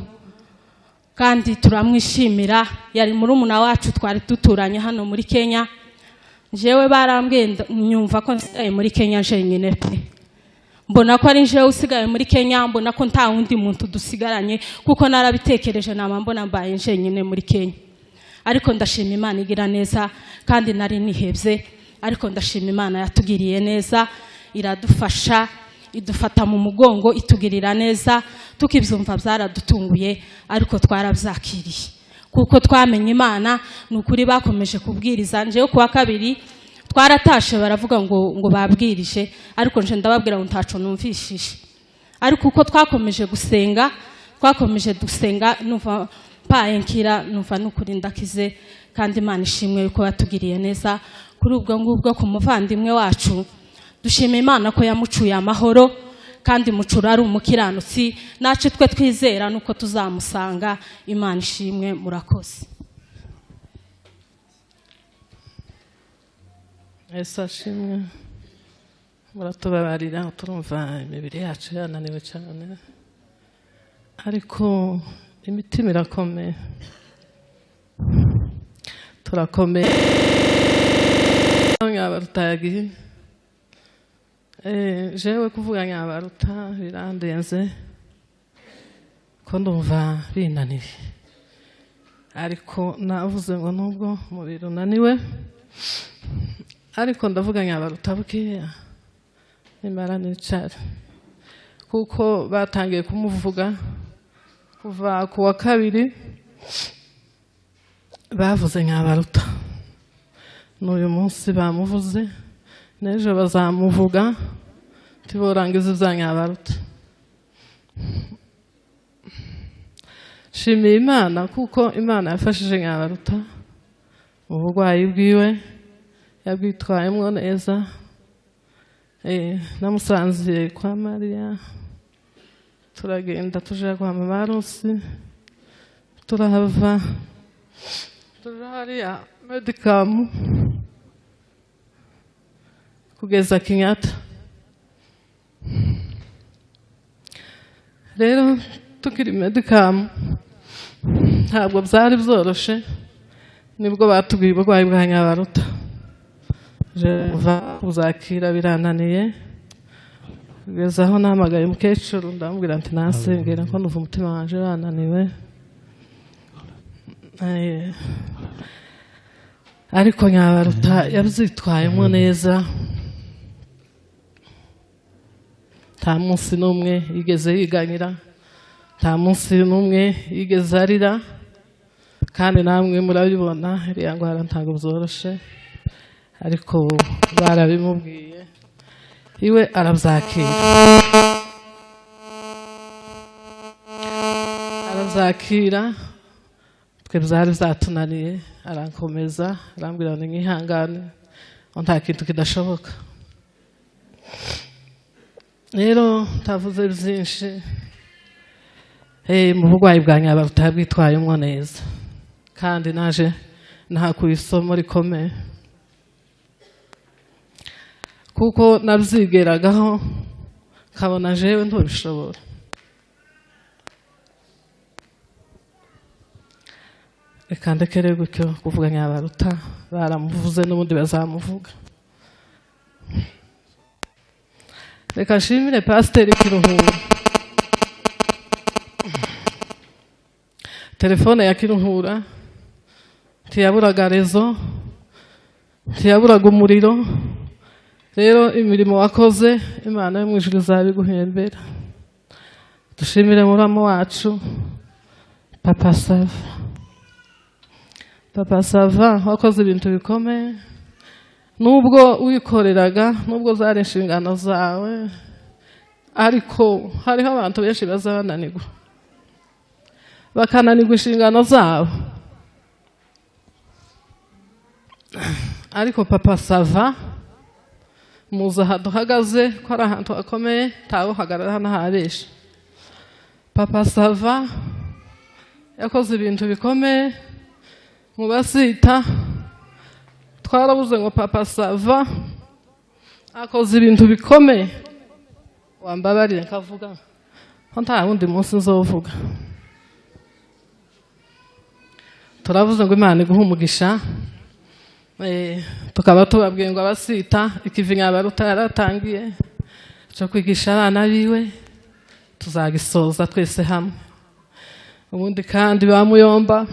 Speaker 7: kandi turamwishimira. Yari murumuna wacu, twari duturanye hano muri Kenya. Njyewe barambwiye, nyumva ko nsigaye muri Kenya jenyine pe. Mbona ko ari njyewe usigaye muri Kenya, mbona ko nta wundi muntu dusigaranye, kuko narabitekereje nama mbona mbaye jenyine muri Kenya. Ariko ndashima Imana igira neza, kandi nari nihebye, ariko ndashima Imana yatugiriye neza, iradufasha, idufata mu mugongo, itugirira neza. Tukibyumva byaradutunguye, ariko twarabyakiriye kuko twamenye Imana. Ni ukuri bakomeje kubwiriza. Njyewe kuwa kabiri twaratashe, baravuga ngo babwirije, ariko nje ndababwira ngo ntaco numvishije. Ariko uko twakomeje gusenga, twakomeje gusenga, numva mpaye nkira, numva nukuri ndakize. Kandi Imana ishimwe yuko yatugiriye neza. Kuri ubwo ngubwo, ku muvandimwe wacu, dushima Imana ko yamucuye amahoro, kandi mucura ari umukiranutsi. Nacu twe twizera nuko tuzamusanga. Imana ishimwe, murakoze.
Speaker 6: Yesu ashimwe. Muratubabarira, turumva imibiri yacu yananiwe cyane, ariko imitima irakomeye, turakomeye. Nyabaruta yagiye. Jewe kuvuga Nyabaruta birandenze, ko ndumva binaniye, ariko navuze ngo nubwo umubiri unaniwe, ariko ndavuga Nyabaruta bukeya nimara nicara, kuko batangiye kumuvuga kuva ku wa kabiri. Bavuze Nyabaruta, n'uyu munsi bamuvuze, n'ejo bazamuvuga, ntiborangiza ibya Nyabaruta. Nshimiye Imana kuko Imana yafashije Nyabaruta mu burwayi bwiwe, yabwitwayemo neza. Namusanze kwa Mariya, turagenda tuja kwa mama Rusi, turahava tuja hariya Medikamu kugeza Kenyatta. Rero tukiri Medikamu ntabwo byari byoroshe, nibwo batubwiye uburwayi bwa Nyabaruta. Kuva kuzakira birananiye, kugeza aho nahamagaye umukecuru, ndamubwira nti nasengera ko numva umutima wanje wananiwe. Ariko Nyabaruta yabyitwayemo neza, nta munsi n'umwe yigeze yiganyira, nta munsi n'umwe yigeze arira. Kandi namwe murabibona iriya ndwara ntabwo byoroshe, ariko barabimubwiye iwe arabyakira. Arabyakira, twe byari byatunaniye, arankomeza arambwira ngo mwihangane, nta kintu kidashoboka. Rero ntavuze byinshi, mu burwayi bwa Nyabaruta bwitwayemo neza, kandi naje nahakuye isomo rikomeye, kuko nabyigeragaho nkabona jewe ntubishobora. Reka ndekere gutyo kuvuga Nyabaruta, baramuvuze n'ubundi bazamuvuga. Reka nshimire Pasiteri Kiruhura. Telefone ya Kiruhura ntiyaburaga rezo, ntiyaburaga umuriro. Rero imirimo wakoze Imana yo mu ijuru izabiguhembera. Dushimire muramu wacu Papa Sava. Papa Sava wakoze ibintu bikomeye, nubwo wikoreraga, nubwo zari inshingano zawe, ariko hariho abantu benshi bazabananirwa, bakananirwa inshingano zabo. Ariko Papa Sava muzi aha duhagaze ko ari ahantu hakomeye, ntawuhagarara hano habesha. Papa Sava yakoze ibintu bikomeye mu basita, twarabuze ngo Papa Sava akoze ibintu bikomeye. Wambabarire nkavuga ko nta wundi munsi nzovuga. Turavuze ngo Imana iguhe umugisha. Tukaba tubabwiye ngo abasita ikivi Nyabaruta yaratangiye cyo kwigisha abana biwe, tuzagisoza twese hamwe. Ubundi kandi bamuyomba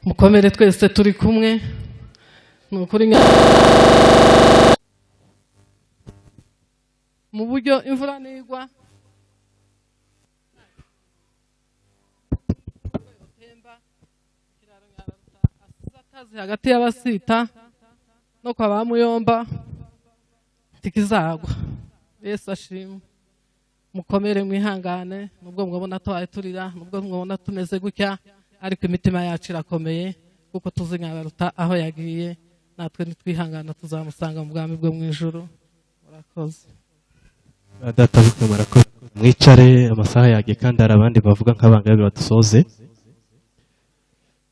Speaker 6: mukomere, twese turi kumwe. Ni ukuri mu buryo imvura nigwa hagati y'abasita no kwa bamuyomba tikizagwa. Yesu ashimwe. Mukomere mwihangane, nubwo mwabona twaye turira, nubwo mwabona tumeze gutya, ariko imitima yacu irakomeye kuko tuzi Nyabaruta aho yagiye. Natwe nitwihangana tuzamusanga mu bwami bwo mu ijuru. Murakoze.
Speaker 2: Data bukwe murakoze. Mwicare, amasaha yagiye kandi hari abandi bavuga nk'abanga badusoze.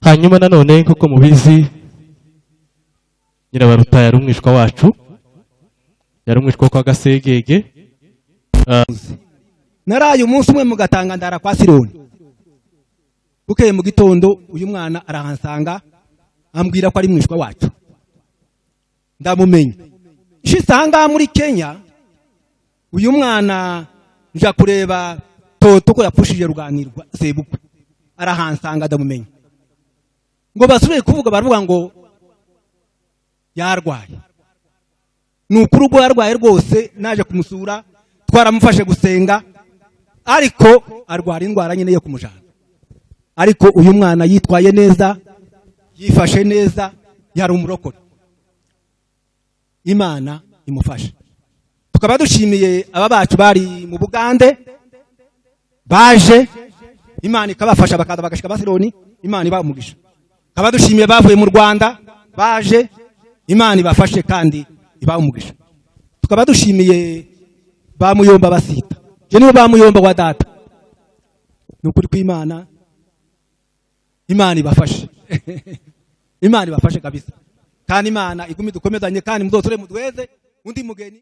Speaker 2: Hanyuma nanone nkuko mubizi, Nyirabaruta yari umwishwa wacu, yari umwishwa kwa Gasegege.
Speaker 13: Naraye umunsi umwe mugatanga ndara kwa Sironi. Bukeye mu gitondo uyu mwana arahansanga ambwira ko ari mwishwa wacu, ndamumenya. Nshitse ahangaha muri Kenya, uyu mwana nja kureba Toto ko yapfushije Ruganirwa sebukwe, arahansanga ndamumenya. Ngo basubiye kuvuga baravuga ngo yarwaye. Ni ukuri ubwo yarwaye rwose, naje kumusura, twaramufashe gusenga, ariko arwara indwara nyine yo kumujana. Ariko uyu mwana yitwaye neza, yifashe neza, yari umurokore. Imana imufashe. Tukaba dushimiye aba bacu bari mu Bugande baje, Imana ikabafasha bakaza bagashika Basironi, Imana ibamugisha. Tukaba dushimiye bavuye mu Rwanda baje, Imana ibafashe kandi ibamugisha. Tukaba dushimiye bamuyomba basita, je nibo bamuyomba wa data. Nukuri kw'Imana, Imana ibafashe. Imana ibafashe kabisa. Kandi Imana igumi dukomezanye, kandi muzotore mudweze undi mugeni.